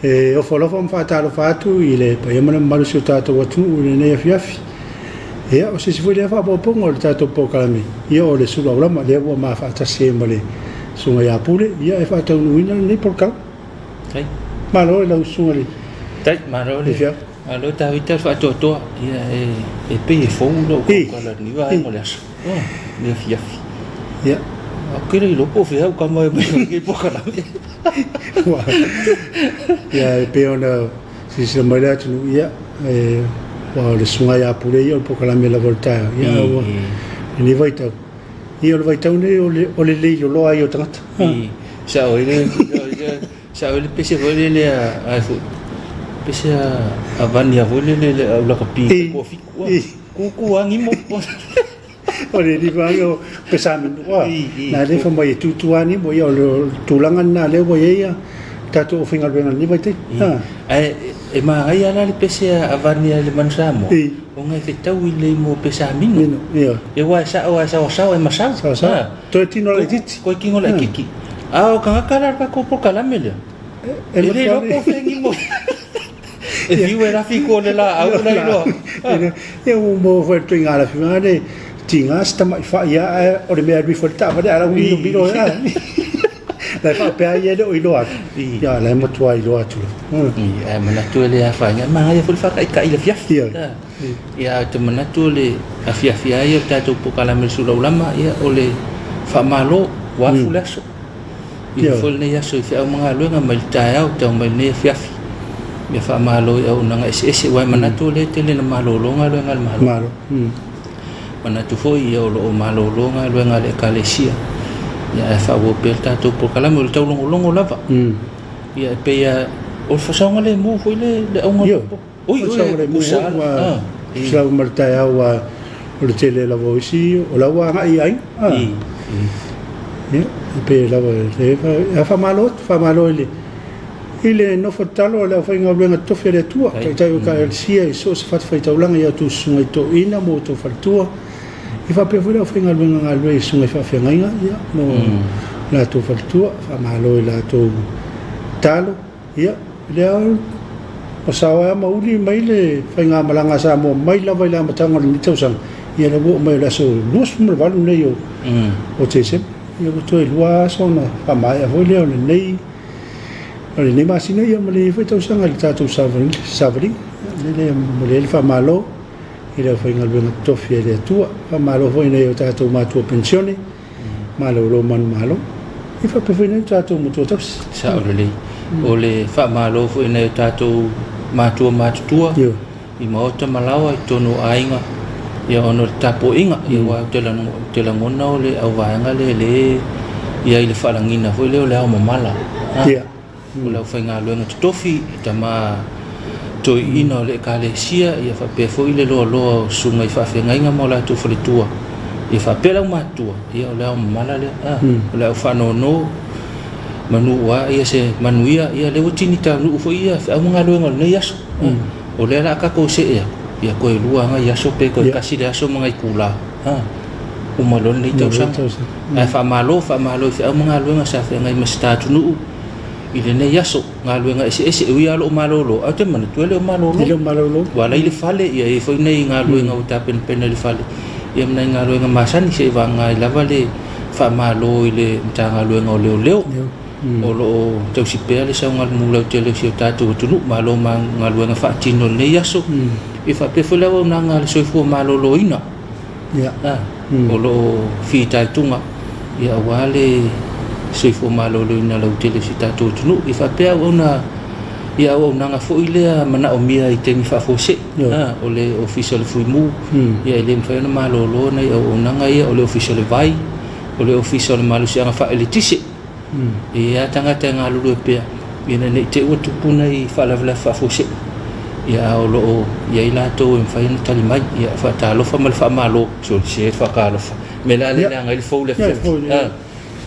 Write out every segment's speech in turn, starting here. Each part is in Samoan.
E ofo alofa ma faatalofa atu i le paia ma le mamalu o si o tatou atunuu i lenei afiafi. Ia, o se isi foi lea faaopoopoga o le tatou polokalame, ia o le sulu aulama, lea ua ma faatasi ai ma le Susuga ia Pule, ia e faataunuuina lenei polokalame. Faafetai. Malo i lau Susuga i le Faafetai, malo le Fiao. Malo Tavita le faatoatoa. Ia e pei e fou lou tautala i lenei vaega o le aso. Le afiafi. Ia. Ou te le iloa po o fea au tama e omai ai i lenei polokalame. Ia e pei ona silasila mai le atunuu, ia, aua o le Susuga ia Pule ia o le polokalame lava o le taeao, ia, a ua lenei vaitau, ia o le vaitau lenei o le leiloloa ai o tagata. Sao ai le sao ai le pese foi lele a foi pese a Vania foi lele le au lakapi i le toafitu, tutu lava nimo. O le livaga o Pesamino, ua, na lea fai mai e tutu lava nimo, ia o le tulaga lena lea ua i ai ia tatou aufaigaluega i lenei vaitaimi. Ae e manaia la le pese a Vania i le Manu Samoa, ona e fetaui lelei mo Pesamino. Aua e sao lava e saoasaoa e masau. Saoasaoa. Toe tino laitiiti. Toe tino laitiiti. A o tagata la o le tatou polokalame lea, e le iloa po o fea nimo. E fiu e lafi i tua o le laau la iloa. Ia ua maua foi le ituaiga lafi foi lea, tiga si tamai fai lava ae o le mea e alu ifo ai le taavale ae la ua milomilo ai lava. La e faapea ai ia e le o iloa atu, ia a o la e matua iloa atu lava. Ae manatu e le afaina, e manaia foi le faataitai i le afiafi. Ia ae ou te manatu o le afiafi lava ia o le tatou polokalame o le Sulaulama, ia o le faamalo, ua afu le aso. Ia foi lenei aso i feau ma galuega mai le taeao tau mai lenei afiafi. Ia faamalo i auaunaga eseese aua e manatu o lea e tele ina malolo galuega a le Malo. Malo. Manatu foi ia o lo o malolo galuega a le Ekalesia. Ia ae faaauau pea le tatou polokalame o le taulogologo lava. Ia e pei lava o le saogalemu foi le le auga Ioe. Oi, oi, Saogalemu tusa ua tusa lava ma le taeao aua o le tele lava o isi o la ua agai i aiga. Ia, e pei lava e faamalo atu, faamalo i le i le nofo tatalo a le aufaigaluega totofi a le Atua, Taitai o Ekalesia i so o se fatafaitaulaga i a outou susuga i toeaiina ma outou faletua, ia faapea foi le aufaigaluega galulue i susuga i faafeagaiga, ia, ma latou faletua, faamalo i latou tatalo. Ia, lea ua sao ai ma uli mai le faigamalaga a Samoa mai lava i le amataga o lenei tausaga, ia lea ua oo mai o le aso 28 lenei o Tesema. Ia ua toe lua aso ona faamaea foi lea o lenei masina ia ma lenei foi tausaga i le tatou savaliga. O le mea lea e momoli ai le faamalo i le aufaigaluega totofi a le Atua. Faamalo foi i nai o tatou matua penisione. Malolo manumalo. Ia faapea foi nai o tatou matua tausi. Sao lelei. O le faamalo foi i nai o tatou matua matutua i maota ma laoa i totonu o aiga ia ona o le tapuaiga. Ia aua ou te lagona o le auvaega lea lea e i ai le faalagiga foi lea o le ao mamala. Ia. O le aufaigaluega totofi, tama toeaiina o le Ekalesia, ia faapea foi le loaloa o susuga i faafeagaiga ma o latou faletua, ia faapea le aumatutua, ia o le ao mamala lea, o le au faanono manu ua ia se manuia, ia lea ua tini taunuu foi ia feau ma galuega o lenei aso. O lea o le a tatou see atu, ia toe lua lava nai aso pe toe tasi le aso ma nai itula, uma loa lenei tausaga. Ae faamalo, faamalo i feau ma galuega sa feagai ma si ta atunuu i lenei aso, galuega eseese, e ui lava o lo o malolo, ae ou te manatu e le o malolo. E le o malolo. Ua ala i le fale, ia e i ai foi nai galuega ua tapenapena i le fale, ia ma nai galuega masani seia vagana ai lava le faamalo i le Matagaluega o Leoleo, o lo o tausi pea le saogalemu lautele o si o tatou atunuu. Malo ma galuega faatino i lenei aso. Ia faapea foi le auaunaga a le soifua maloloina. O lo o fitaituga aua le soifua maloloina lautele o si o tatou atunuu. E faapea auauna ia auaunaga foi lea manaomia i taimi faafuasei. O le Ofisa o le Fuimu, ia e le mafai ona malolo nai auaunaga ia, o le Ofisa o le Vai, o le Ofisa o le Malosiaga Faaeletise. E i ai lava tagata e galulue pea ina ne i te i ua tupu nai faalavelave faafuasei, ia a o lo o i ai latou e mafai ona tali mai. Ia faatalofa ma le faamalo, sole se le faatalofa. O le mea la lea e leaga ai le fou i le afiafi. Ia,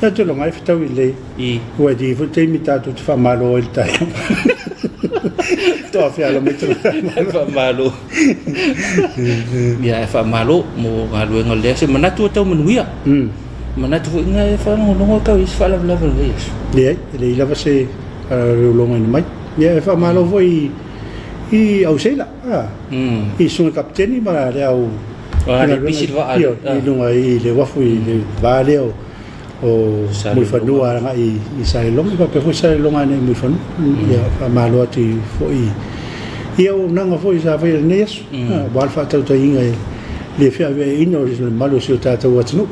ia te loga ai fetaui lelei. Ua e di foi taimi tatou te faamalo ai i le taeao. Toafealo mai tagata. Faamalo. Ia ae faamalo mo galuega lea. Se manatu ua tau manuia. Manatu foi ina e faalogologo tau i se faalavelave o lenei aso. Leai, e leai lava se faalavelave ua logoina mai. Ia, e faamalo foi i au seila, i susuga kapiteni ma le au i luga i le uafu i le va lea o Mulifanua agai i Salelologa, faapea foi Salelologa agai i Mulifanua. Ia, faamalo atu foi i auaunaga foi sa faia i lenei aso, aua le faatautaiga i le feaveaiina o le mamalu o si o tatou atunuu.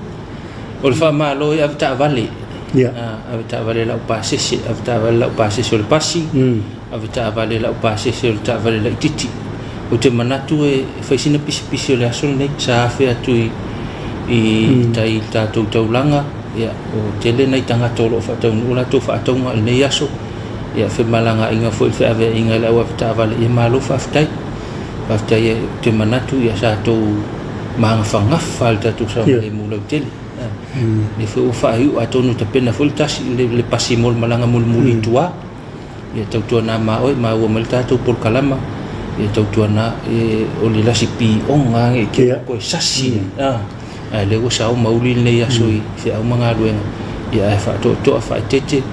O le faamalo i avetaavale, avetaavale laupasese, avetaavale laupasese o le pasi, avetaavale laupasese o le taavale laitiiti. Ou te manatu e fai sina pisipisi o le aso lenei, sa afe atu i tai i le tatou taulaga, ia, ua tele nai tagata o lo o faataunuu latou faatauga i lenei aso, ia, femalagaaiga foi i le feaveaiga i le au avetaavale, ia malo faafetai. Faafetai ou te manatu ia sa tou magafagafa le tatou saogalemu lautele. Lea foi ua faaiu atonu tapena foi le tasi le pasi mo le malaga mulimuli i tua. Ia tautuana ma oe maua mai le tatou polokalama. Ia tautuana e o le lasi pioga nge ke koe sasi. Ae lea ua sao mauli lenei aso i feau ma galuega. Ia ae faatoatoa faaeteete.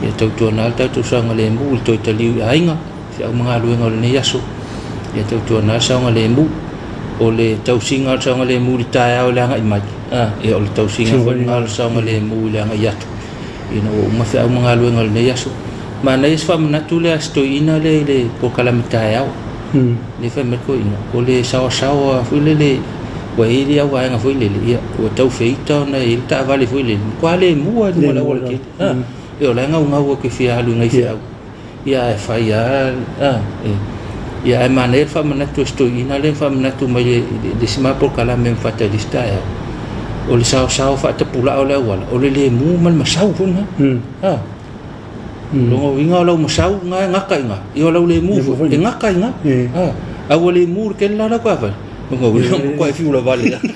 Ia tautuana le tatou saogalemu i le toe taliu i aiga. Feau ma galuega o lenei aso, ia tautuana le saogalemu. O le tausiga o le saogalemu i le taeao i le agai mai, ia o le tausiga foi lena o le saogalemu i le agai atu, ina ua uma feau ma galuega o lenei aso. Manaia se faamanatu lea a si toeaina lea i le polokalame taeao. Lea fai mai le toeaina, o le saoasaoa foi lele, ua i ai le au vaega foi lele, ia ua tau feita ona e i ai le taavale foi lele, matua lemu lava i luga o le aualatele. Ia o la e gaugau atu e fia alu i nai feau. Ia ae fai lava, ia ae manaia le faamanatu a si toeaina lea na faamanatu mai i le isi ma polokalame ma faatali isi taeao, o le saosao faatapulaa o le auala, o le lemu ma le masau foi lena. Lona uiga o lau masau lena e gata i ina, ia o lau lemu foi e gata i ina. A ua lemu i le tele la lau taavale, lona uiga ua matuai fiu vale lava.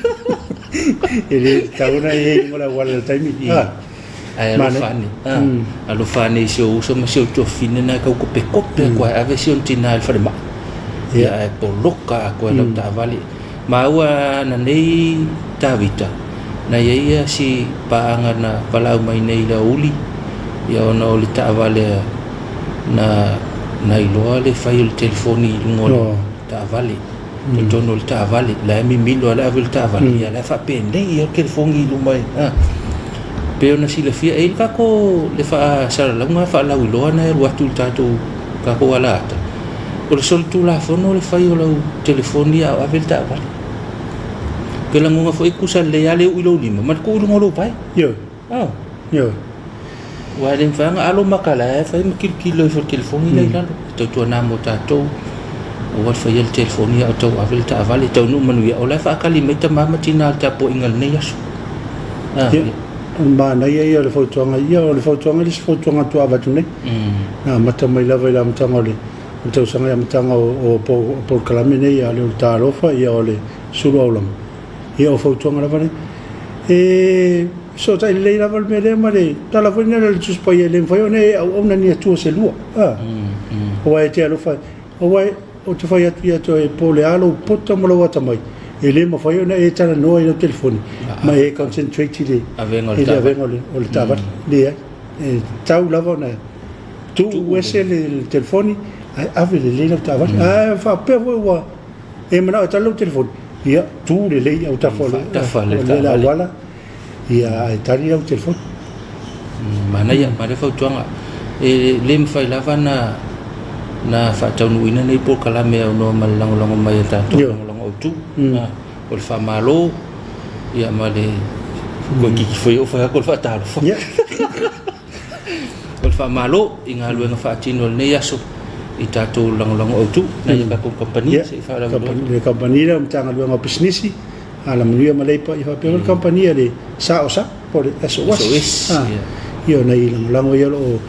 E le tatau ona i ai i luga o le auala i le taimi. Ae alofa ane, alofa ane i si ou uso ma si ou tuafafine na e tau kopekope atu lava e ave si ona tina i le falemai. Ia ae poloka atoa e lau taavale. Maua ana nei Tavita, na i ai ia si paaga na valaau mai nei i le aoauli, ia ona o le taavale na na iloa le fai o le telefoni i luga o le taavale. Totonu o le taavale, la e mimilo lava le ave o le taavale, ia la e faapenei lava le telefoni i luma e pei ona silafia, e i ai le tatou le faasalalauga faalauiloa na e alu atu i le tatou tatou alaata, o le solitulafono le fai o lau telefoni a o ave le taavale. Ou te lagona foi e tusa lelei lava le uu i lou lima ma le tuu i luga o lou vae. Ioe. Ioe. Aua e le mafai ona alo maka la e fai ma tilotilo ifo i le telefoni la i lalo. E tautuana mo tatou, aua le faia le telefoni a o tau ave le taavale, e taunuu manuia, o la e faatali mai tama ma tina i le tapuaiga i lenei aso. Ia, o le manaia ia o le fautuaga ia, o le fautuaga le isi fautuaga ua avatu nei. Na amata mai lava i le amataga o le tausaga i le amataga o polokalame nei, a o le Talofa, ia o le Sulu Aulaga. Ia o fautuaga lava nei. E fesootai lelei lava le mea lea ma le tala foi lea a le Tusi Paia, e le mafai ona e auauna ni Atua se lua. Aua e te alofa, aua ou te fai atu ia te oe, po o le a lou poto ma lou atamai, e le mafai ona e talanoa i lau telefoni ma e concentrate i le avega o le taavale. Leai, e tatau lava ona tuu ese le telefoni ae ave lelei lau taavale. Ae faapea foi ua e manao e tali lau telefoni, ia, tu lelei i autafa o le auala, ia, ae tali lau telefoni. Manaia, manaia fautuaga. E le mafai lava ona na faataunuuina nei polokalame aunoa ma le lagolago mai a tatou lagolago autu. O le faamalo, ia ma le toeitiiti foi ou fai atu o le faatalofa. O le faamalo i galuega faatino o lenei aso i tatou lagolago autu nai a tatou kamupani se i faalauiloa. Le kamupani lea o Matagaluega o Pisinisi, Alamanuia ma Leipa, ia faapea foi le kamupani a le SAOSA po o le SOS. SOS, Ia o nai lagolago ia o lo o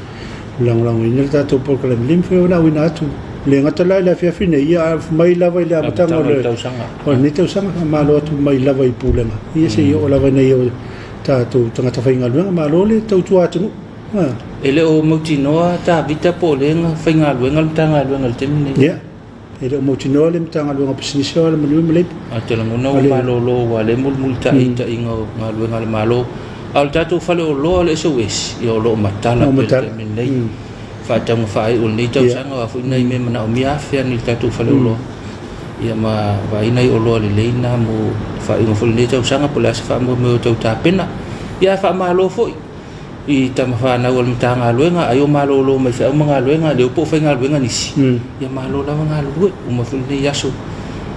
lagolagoina le tatou polokalame le mafai ona auina atu. E le gata la i le afiafi nei, ia ae mai lava i le amataga o lenei tausaga, faamalo atu mai lava i Pulega, ia se i oo lava ina ia tatou tagata faigaluega, malo le tautua atunuu. E le o mautinoa Tavita po o lea na faigaluega le Matagaluega i le taimi lenei? Ia, e le o mautinoa le Matagaluega o Pisinisi o Alamanuia ma Leipa. Ae ou te lagona ua malolo aua o lea e mulimulitai i taiga o galuega a le Malo. A o le tatou faleoloa o le SOS, ia o lo o matala pea i le taimi lenei. Faatauga faaiu o lenei tausaga, o a foi nai mea manaomia afe ane i le tatou faleoloa. Ia ma vaai nai oloa lelei na mo faaiuga foi o lenei tausaga, po o le a se faamoemoe o tau tapena. Ia ae faamalo foi i tama fanau a le Matagaluega, ai o malolo mai feau ma galuega, leo po o faigaluega nisi. Ia malo lava galulue, uma foi lenei aso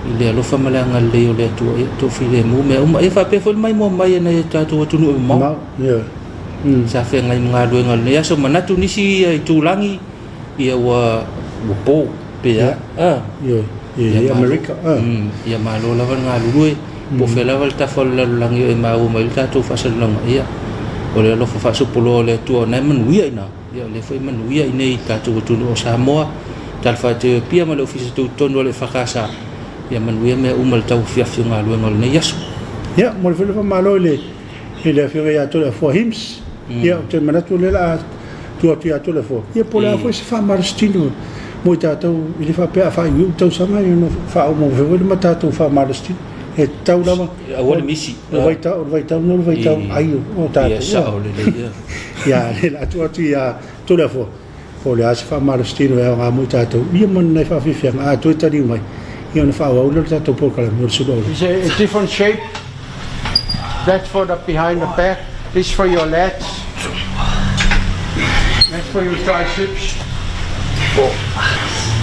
i le alofa ma le agalelei o le Atua, ia toafilemu mea uma. Ia faapea foi le maimoa mai e nai o tatou atunuu e mamao. Sa feagai ma galuega o lenei aso, manatu nisi itulagi, ia ua po pe a. Ia, Amerika. Ia malo lava le galulue, po o fea lava le tafa o le lalolagi o e maua mai le tatou faasalalauga, ia o le alofa faasopoloa o le Atua o lena e manuia i ina, ia o lea foi e manuia i inei i le tatou atunuu o Samoa, Talofa atu i Apia ma le Ofisa Tutotonu o le EFKS, ia manuia mea uma i le tauafiafi o galuega o lenei aso. Ia, momoli foi le faamalo i le i le Afioga ia Toleafoa Hims. Ia, ou te manatu o lea o le a tuu atu ia Toleafoa. Ia, po o le a foi se faamalositino mo i tatou, e le faapea a faaiuiu le tausaga ona faauma foi lea ma tatou faamalositino. E tatau lava. Aua le misi. O le vaitau, o le vaitau lenei o le vaitau ai o tatou. Ia, sao lelei ia. Ia, o lea o le a tuu atu ia Toleafoa, po o le a se faamalositino e aoga mo i tatou, ia ma ni nai faafiafiaga, a toe taliu mai, ia ona faaauau lea o le tatou polokalame o le Sulu Aulai. It's a different shape. That's for the behind the back. This for your lats. That's for your triceps.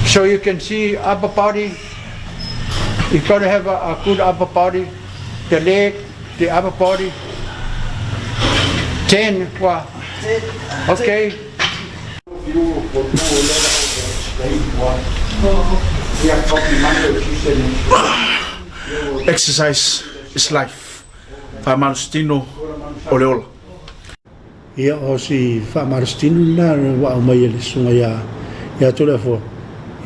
So you can see upper body. You've got to have a good upper body. The leg, the upper body. 10, what? Okay. Exercise is life. Faamalositino o le ola. Ia, o si faamalositino lena ua aumai e le susuga ia ia Toleafoa,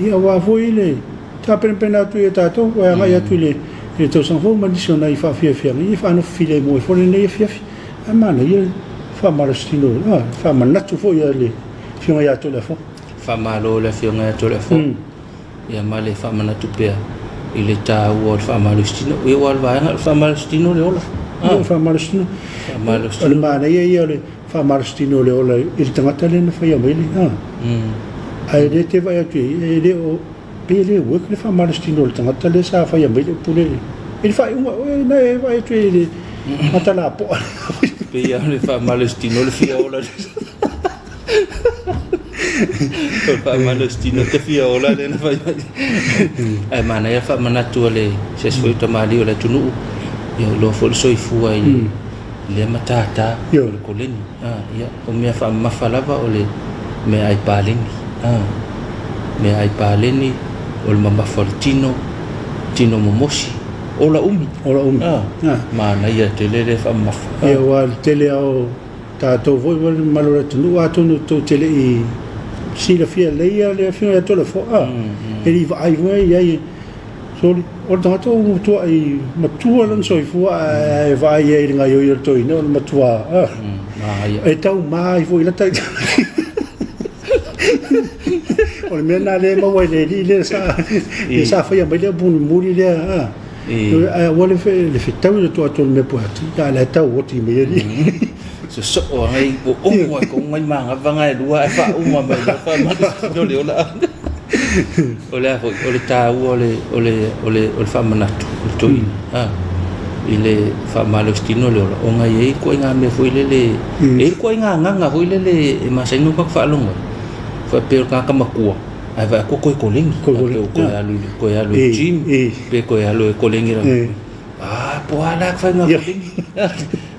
ia aua foi le tapenapena atu ia tatou e agai atu i le i le tausaga fou ma nisi o nai faafiafiaga ia faanofo filemu ai foi lenei afiafi. Ae manaia le faamalositino, faamanatu foi a le Afioga ia Toleafoa. Faamalo i le Afioga ia Toleafoa. Ia ma le faamanatu pea i le taua o le faamalositino. Ia aua o le vaega o le faamalositino le ola. Ia o le faamalositino. Faamalositino. O le manaia ia o le faamalositino o le ola i le tagata lea na faia mai le, ae le te vaai atu i ai, e le o, pe le work le faamalositino o le tagata lea sa faia mai le upu lele. I le faaiuga, na e vaai atu i le mata lapoa. Pei lava o le faamalositino le fia ola. O le faamalositino te fia ola lea na fai mai. Ae manaia le faamanatu a le se isi foi o tamalii o le atunuu, ia iloa foi le soifua i lea matata o le koleni. Ia, o mea faamamafa lava o le meaai paleni. Meaai paleni, o le mamafa o le tino, tino momosi, ola umi. Ola umi. Manaia tele le faamamafa. Ia, aua o le tele lava o Tatou foi ma le mamalu o le atunuu, atonu tou te le i silafia lelei ia le Afioga ia Toleafoa, e le i vaai foi i ai, soli, o le tagata ua matuai matua lona soifua ae vaai ai i le gaoioi o le toeaina o le matua, e tauma ai foi i lata O le mea lena lea e maua i le alii lea sa, lea sa faia mai le mulimuli lea, Ae aua le fetaui le atu o le mea poati, a o la e tau oti mai alii. Sosoo ai o omo ai ko ngai manga vanga e lua e fa uma mai le fa ma no le ola. O le a foi o le taua o le o le o le o le faamanatu o le toeaina a i le faamalositino le ola ona e i ai ituaiga mea foi lele e i ai ituaiga agaga foi lele e masani ona tatou faalogo ai faapea o le tagata matua ae vaai atu toe koleni faapea ua toe alu toe alu i le gym pe toe alu e koleni la ah po o a la faiga koleni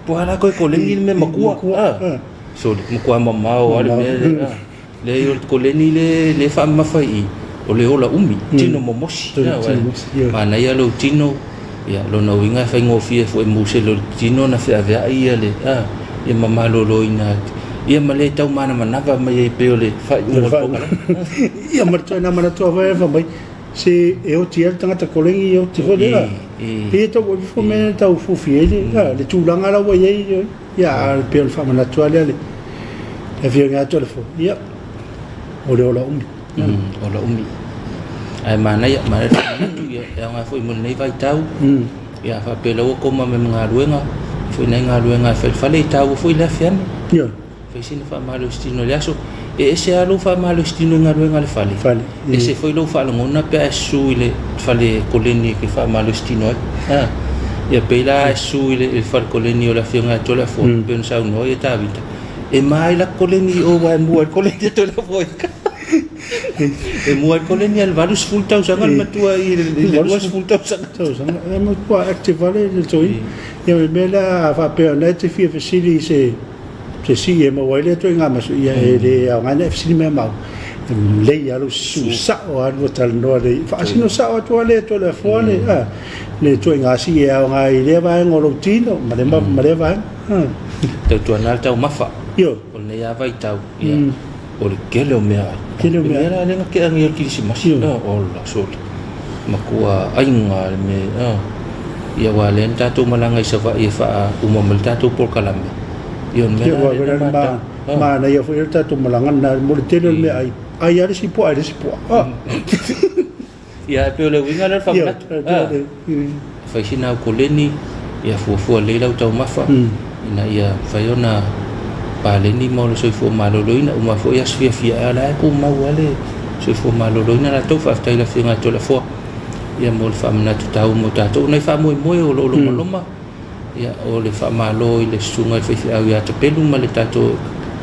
po o a la toe koleni le mea matua ah sole matua mamao lava le mea lea Leai o le koleni le le faamamafa i i, o le ola umi, tino momosi. Manaia lou tino, ia lona uiga e faigofie foi musele o le tino na feaveai ia le a ia ma maloloina atu. Ia ma le tau manamanava mai ai pei o le faaiuga o le polokalame. Ia ma le toe manatu lava e fai mai, se e oti ai le tagata koleni e oti foi lea. Pei e tau ifo mea e tau fufi ai le le tulaga la ua i ai. Ia, a pei o le faamanatu lava lea le Afioga ia Toleafoa, ia, o le ola umi. Ola umi. Ae manaia, manaia le faamanatu, ia, e aoga foi mo lenei vaitau. Ia, faapea la ua koma mai ma galuega, foi nai galuega e fai i le fale, e taua foi le afe ane. Ia. Fai sina faamalositino i le aso. E ese lava lou faamalositino i galuega a le fale, Fale. ese foi lou faalogona pe a e susu i le fale koleni e te faamalositino ai. A, ia pei la a e susu i le fale koleni o le Afioga ia Toleafoa, pei ona saunoa ia Tavita, e ma ai la koleni i o aua e mua i le koleni a Toleafoa i uka. E mua i le koleni a le 80 tausaga le matua i le 20 tausaga. Tausaga. E matua active lava le toeaina. Ia o le mea lea a faapea o lena e te fia fesili i se se sii e maua ai lea ituaiga maso, ia e le aoga ona e fesili mai ia maua. E lelei lava lou susu sao lava lua talanoa lelei. Faasino sao atu lava le Toleafoa le, a, le ituaiga sii e aoga ai i lea vaega o lou tino ma lea, ma lea vaega. A. Tautuana le taumafa. Ioe. O lenei lava vaitau, ia, o le tele o meaai. Tele o meaai. Le mea la lea na tea nei o le Kirisimasi, ola sole, matua aiga le mea, ia aua lea na tatou malaga i Savaii e faauma mai le tatou polokalame, ia o le mea la lea na matau. Manaia foi le tatou malaga lena mo le tele o le meaai, ai lava le isi puaa i le isi puaa. Ia, e pei o le uiga lea o le faamanatu. Fai sina au koleni, ia fuafua lelei lau taumafa, ina ia mafai ona paleni ma ola soifua maloloina. Uma foi aso fiafia, a o la e tumau lava le soifua maloloina latou. Faafetai i le Afioga ia Toleafoa ia mo le faamanatu taua mo tatou. O nai faamoemoe o lo o lomaloma, ia o le faamalo i le susuga i le faifeau ia Tapelu ma le tatou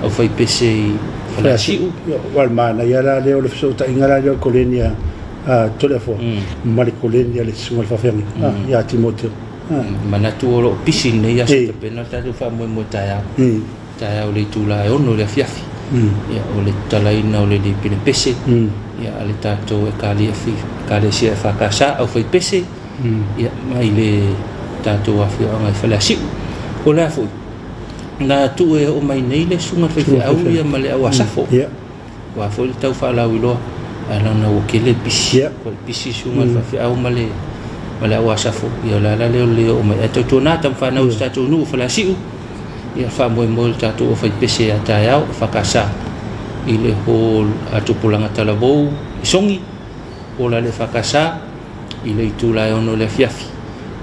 aufaipese i Faleasiu. Aua o le manaia la lea o le fesootaiga la lea o le koleni a Toleafoa ma le koleni a le susuga i le faafeagaiga ia Timoteo. Manatu o lo o pisi i lenei aso tapena le tatou faamoemoe taeao. Taeao i le itula e 6 i le afiafi. Ia o le tatalaina o le lipine pese ia a le tatou Ekalesia EFKS aufaipese ia mai le tatou afioaga i Faleasiu. O le a foi, na tuu e oo mai nei le susuga i le faifeau ia ma le au asafo. Aua foi le tau faalauiloa, ae leaga ua tele le pisi. Ua pisi le susuga i le faifeau ma le ma le au asafo. Ia o le ala lea o le le oo mai. Ae tautuana tama fanau i si tatou nuu o Faleasiu, ia faamoemoe le tatou aufaipese ia taeao e FKS i le hall a Tupulaga Talavou i Sogi, ola le FKS i le itula e 6 i le afiafi.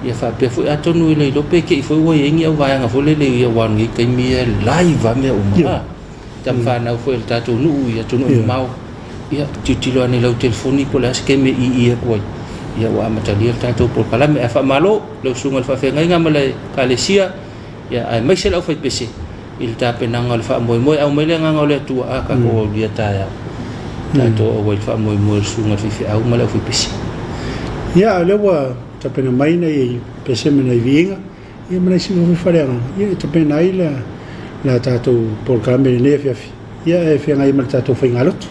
Ia faapea foi atonu e le iloa pe te i foi ua i ai ni au vaega foi lele ia aua o lenei taimi e live lava mea uma. Tama fanau foi a le tatou nuu i atunuu mamao, ia tilotilo ane i lau telefoni po o le a se taimi e ii atu ai, ia ua amatalia le tatou polokalame. Ae faamalo lau susuga i le faafeagaiga ma le Ekalesia, ia aemaise le aufaipese i le tapenaga o le faamoemoe. Aumai le agaga o le Atua, a tatou aulia taeao, tatou auai i le faamoemoe o le susuga i le faifeau ma le aufaipese. Ia, o lea ua tapena mai nai pese ma nai viiga, ia ma nai isi foi faleagaga, ia e tapena ai la, la tatou polokalame i lenei afiafi, ia e feagai ma le tatou faigalotu.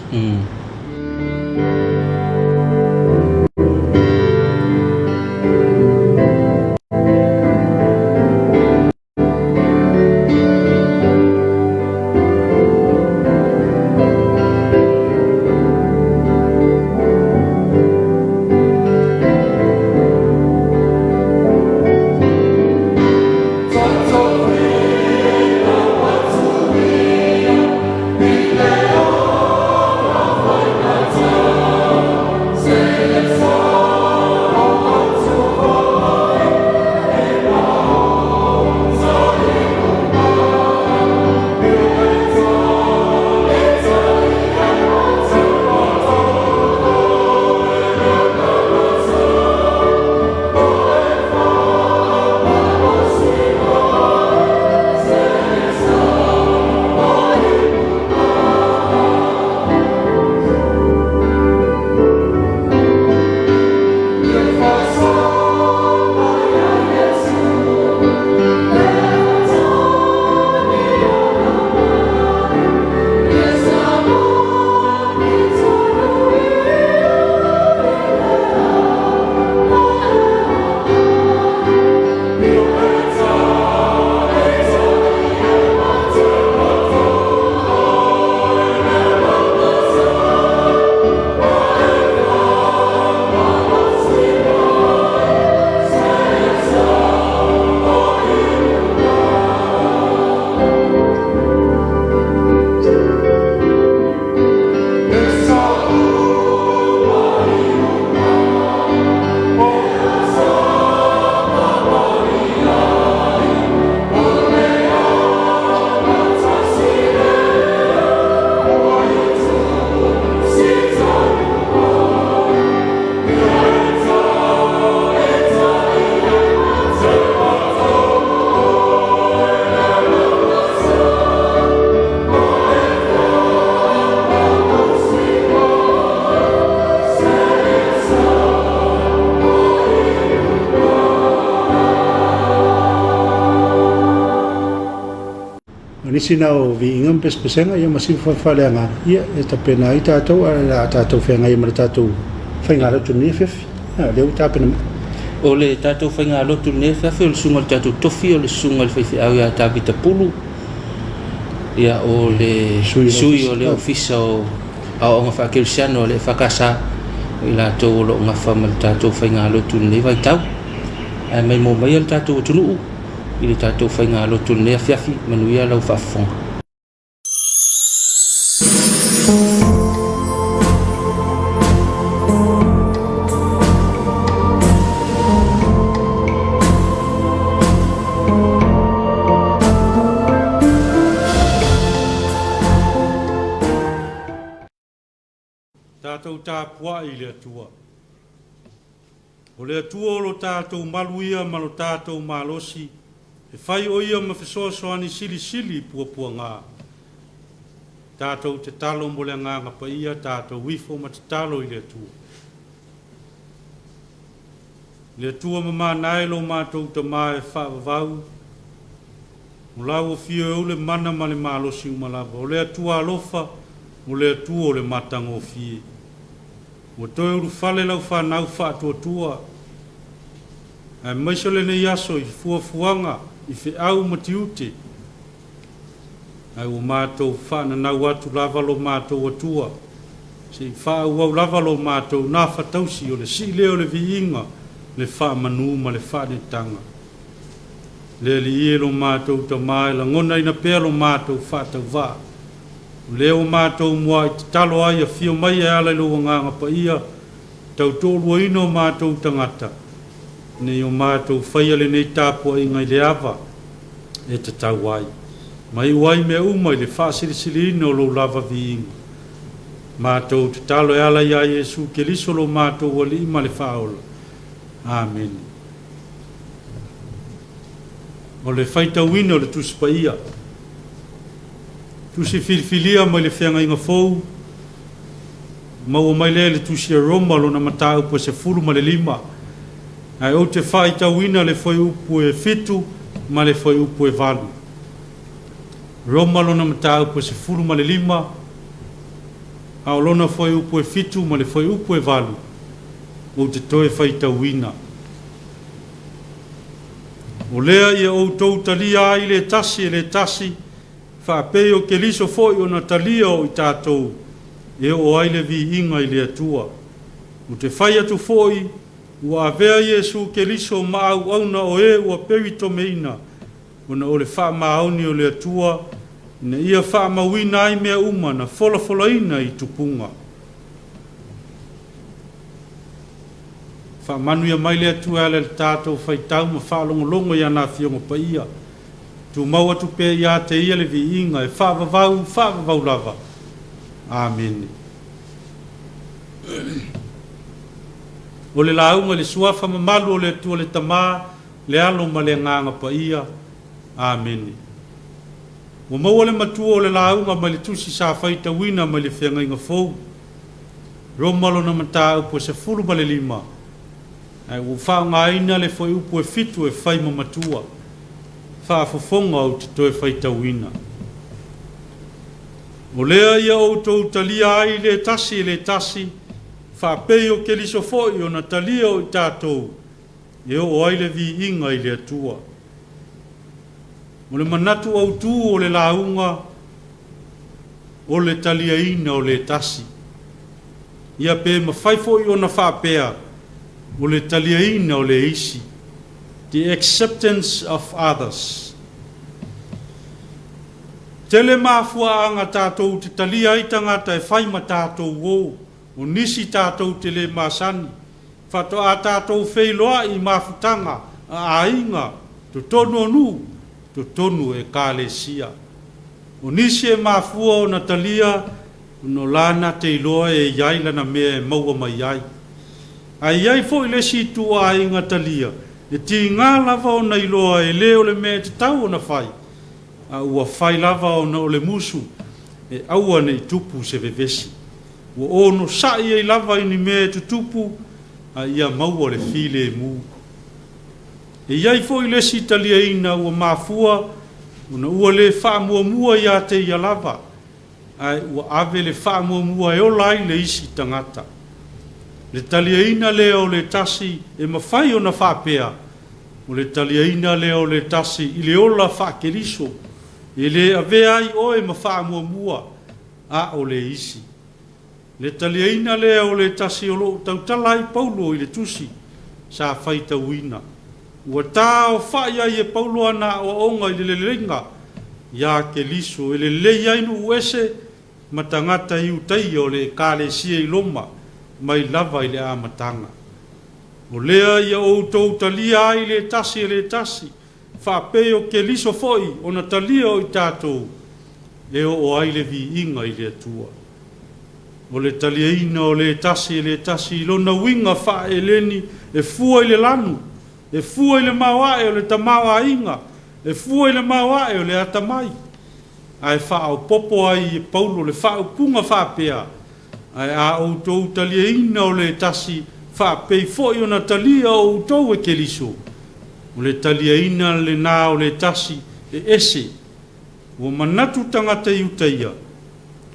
nisi na o viiga ma pesepesega, ia ma sifa faaleagaga, ia e tapena ai tatou, ae o le a tatou feagai ai ma le tatou faigalotu i lenei afiafi. Ia, lea ua tapena mai. O le tatou faigalotu i lenei afiafi, o le susuga i le tatou tofi, o le susuga i le faifeau ia Tavita Pulu, ia o le sui o le Ofisa o Aoaoga Faakerisiano a le EFKS, o i latou o lo o gafa ma le tatou faigalotu i lenei vaitau. Ae maimoa maia le tatou atunuu i le tatou faigalotu i lenei afiafi. Manuia lau faafofoga. Tatou tapuai i le Atua. O le Atua o lo tatou malu ia ma lo tatou malosi, e fai o ia ma fesoasoani silisili i puapuaga. Tatou tatalo mo le Agaga Paia, tatou ifo ma tatalo i le Atua. Le Atua mamana e lo matou Tama e faavavau, o lau afio e ou le mana ma le malosi uma lava, o le Atua alofa, o le Atua o le matagofie. Ua toe ulufale lau fanau faatuatua, aemaise o lenei aso i fuafuaga, i feau ma tiute, ae ua matou faananau atu lava lo matou Atua, se i faaauau lava lo matou nafatausi o le sii lea o le viiga, le faamanu ma le faaneetaga. Le Alii e lo matou Tama e lagonaina pea lo matou faatauvaa, o lea ua matou mua'i tatalo ai afio mai e ala i lou Agaga Paia, tautoaluaina o matou tagata, ina ia o matou faia lenei tapuaiga i le ava e tatau ai, ma iu ai mea uma i le faasilisiliina o lou lava viiga. Matou tatalo e ala iā Iesu Keriso lo matou Alii ma le Faaola. Amene. O le faitauina o le Tusi Paia. Tusi filifilia mai le Feagaiga Fou, maua mai lea i le Tusi a Roma lona mataupu e 15, ae ou te faitauina le fuaiupu e 7 ma le fuaiupu e 8. Roma lona mataupu e 15, a o lona fuaiupu e 7 ma le fuaiupu e 8, ou te toe faitauina. O lea ia outou talia ai le tasi e le tasi, faapei o Keriso foi ona talia o i tatou, e oo ai le viiga i le Atua. Ou te fai atu foi, ua avea Iesu Keriso ma auauna o e ua peritomeina, ona o le faamaoni o le Atua, ina ia faamauina ai mea uma na folafolaina i tupuga. Faamanuia mai le Atua e ala i le tatou faitau ma faalogologo i ana Afioga Paia. Tumau atu pea ia te Ia le viiga e faavavau, faavavau lava. Amene. O le lauga i le Suafa mamalu o le Atua le Tama, le Alo ma le Agaga Paia. Amene. Ua maua le matua o le lauga mai le tusi sa faitauina mai le Feagaiga Fou. Roma lona mataupu e 15, ae ua faaaogaina le fuaiupu e 7 e fai ma matua. Faafofoga ou te toe faitauina. O lea ia outou talia ai le tasi e le tasi, faapei o Keriso foi ona talia o i tatou, e oo ai le viiga i le Atua. O le manatu autū o le lauga, o le taliaina o le tasi. Ia pe mafai foi ona faapea, o le taliaina o le isi, the acceptance of others. Tele mafuaaga tatou te talia ai tagata e fai ma tatou uo, o nisi tatou te le masani, faatoa tatou feiloai i mafutaga a aiga, totonu o nuu, totonu o ekalesia. O nisi e mafua ona talia ona o lana te iloa e i ai lana mea e maua mai ai. Ae i ai foi le isi ituaiga talia e tiga lava ona iloa e le o le mea e tatau ona fai, a ua fai lava ona o le musu e aua ne i tupu se vevesi. Ua onosai ai lava i ni mea e tutupu a ia maua le filemu. E i ai foi le isi taliaina ua mafua Ona ua le faamuamua ia te ia lava, ae ua ave le faamuamua e ola ai le isi tagata. Le taliaina lea o le tasi e mafai ona faapea, o le taliaina lea o le tasi i le ola faa-Keriso, e le avea ai oe ma faamuamua, a o le isi. Le taliaina lea o le tasi o lo o tautala ai Paulo i le tusi sa faitauina. Ua taaofai ai e Paulo ana aoaoga i le leleiga iā Keliso e lelei ai nuu ese ma tagata Iutaia o le Ekalesia i Roma mai lava i le amataga. O lea ia outou talia ai le tasi e le tasi, faapei o Keliso foi ona talia o i tatou e oo ai le viiga i le Atua. O le taliaina o le tasi e le tasi i lona uiga faa-Eleni e fua i le lanu, e fua i le maoae o le tamaoaiga, e fua i le maoae o le atamai. Ae faaopoopo ai e Paulo le faaupuga faapea, Ae a outou taliaina o le tasi faapei foi ona talia outou e Keriso, o le taliaina lena o le tasi e ese. Ua manatu tagata Iutaia,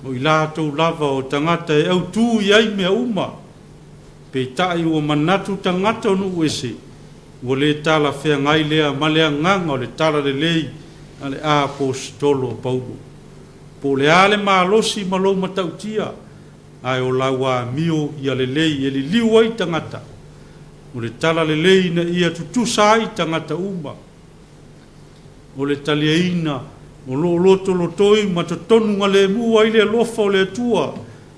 o i latou lava o tagata e autū i ai mea uma. Peitai ua manatu tagata o nuu ese, ua le talafeagai lea ma le agaga o le talalelei a le Aposetolo o Paulo. Po o le a le malosi ma lou matautia, ae o lau amio ia lelei e liliu ai tagata. O le talalelei ina ia tutusa ai tagata uma. O le taliaina o lo o lotolotoi ma totonu galemu ai le alofa o le Atua,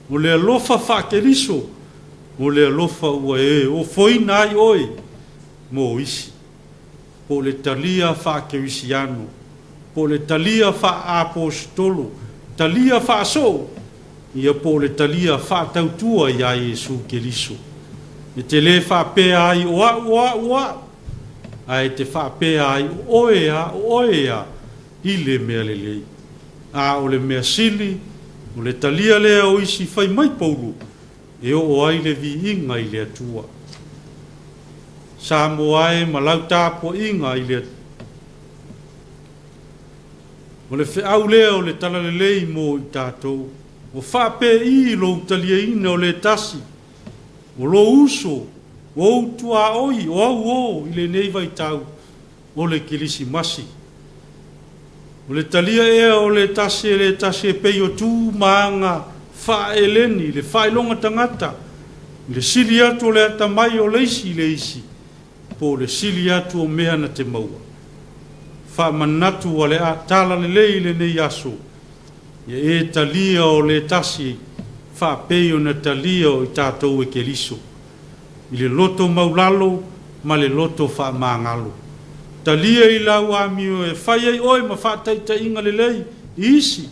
o le alofa faa-Keriso, o le alofa ua e ofoina ai oe mo isi. Po o le talia faa-Kerisiano, po o le talia faa-Aposetolo, talia faasoo, ia po o le talia faatautua iā Iesu Keriso. E te le faapea ai o au, o au, o au, ae te faapea ai o oe a, o oe a, i le mea lelei. A o le mea sili, o le talia lea o isi fai mai Paulo, e oo ai le viiga i le Atua. Samoa e ma lau tapuaiga i le. O le feau lea o le talalelei mo i tatou. Ua faapei lou taliaina o le tasi, o lou uso, o ou tuaoi, o au o i lenei vaitau o le Kerisimasi. O le talia ea o le tasi e le tasi e pei o tu ma aga faa-Eleni, le faailoga tagata, i le sili atu o le atamai o le isi i le isi, po o le sili atu o mea na te maua. Faamanatu a le talalelei i lenei aso, ia e talia o le tasi faapei ona talia o i tatou e Keriso, i le loto maulalo ma le loto faamagalo. Talia i lau amio e fai ai oe ma faataitaiga lelei i isi,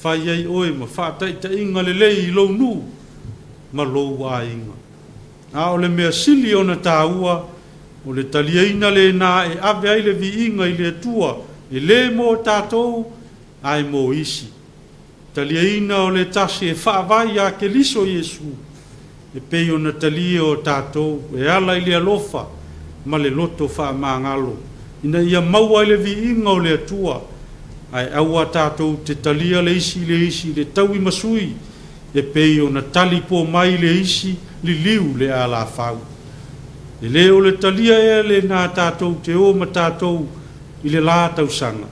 fai ai oe ma faataitaiga lelei i lou nuu ma lou aiga. A o le mea sili ona taua, o le taliaina lena e ave ai le viiga i le Atua, e le mo tatou, ae mo isi. Taliaina o le tasi e faavae iā Keriso Iesu, e pei ona talia o tatou e ala i le alofa ma le loto faamagalo, ina ia maua ai le viiga o le Atua, ae aua tatou te talia le isi i le isi i le tauimasui, e pei ona tali po mai le isi liliu le alafau. E le o le talia ea lena tatou te o ma tatou i le la tausaga.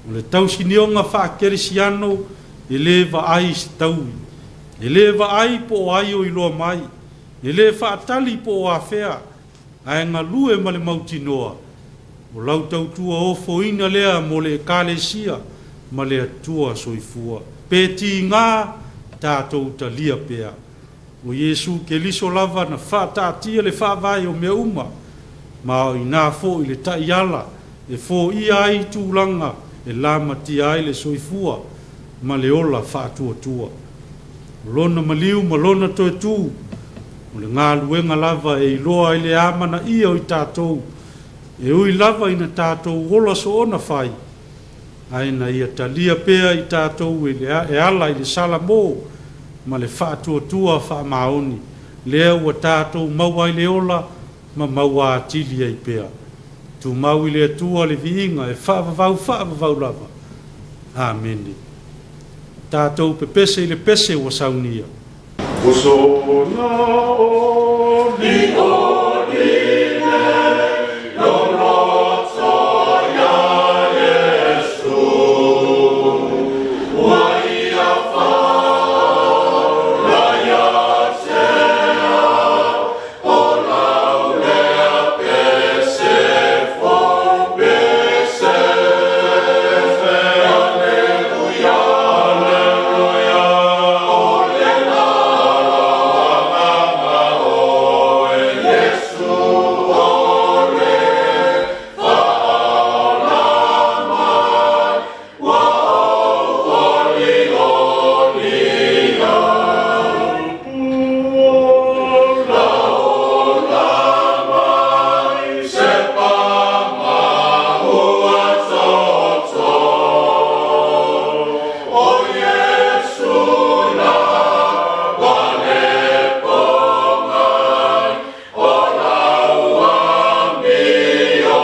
O le tausinioga faa-kerisiano e le vaai i se taui, e le vaai po o ai o iloa mai, e le faatali po o afea, ae galue ma le mautinoa, o lau tautua ofoina lea mo le Ekalesia ma le Atua Soifua. Pe tiga, tatou talia pea. O Iesu Keriso lava na faataatia le faavae o mea uma, ma o inā foi le taiala e foia ai tulaga e lamatia ai le soifua ma le ola faatuatua. O lona maliu ma lona toe tu, o le galuega lava e iloa ai le amanaia o i tatou, e ui lava ina tatou ola soona fai, ae na ia talia pea i tatou e ala i le salamo ma le faatuatua faamaoni, lea ua tatou maua ai le ola ma maua atili ai pea. Tumau i le Atua le viiga e faavavau faavavau lava. Amene. Tatou pepese i le pese ua saunia. Osona oli oli le lo loto ia Iesu Ua ia fa la ia tea O lau lea pese fo pese Aleluia, aleluia, o le la agaga oe Iesu o le faaola mai ua ou olioli ai Ola ola mai se pa ma ua toto O Iesu la ua le po mai o lau amio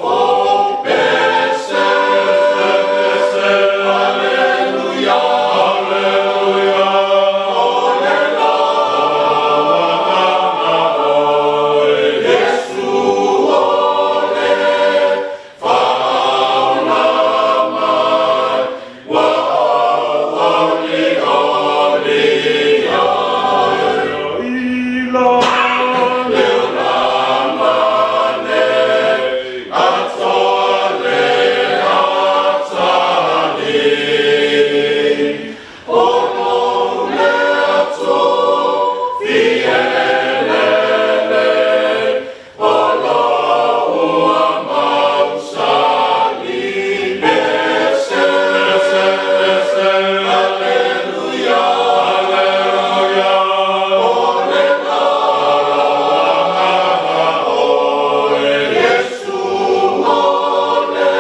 fo pese pese Aleluia aleluia o le la agaga oe Iesu o le faaola mai ua ou olioli ai ila le olaga le atoa le atalii o lou le atofi elele o lou ua mausali pese pese Aleluia aleluia o le la agaga oe Iesu o le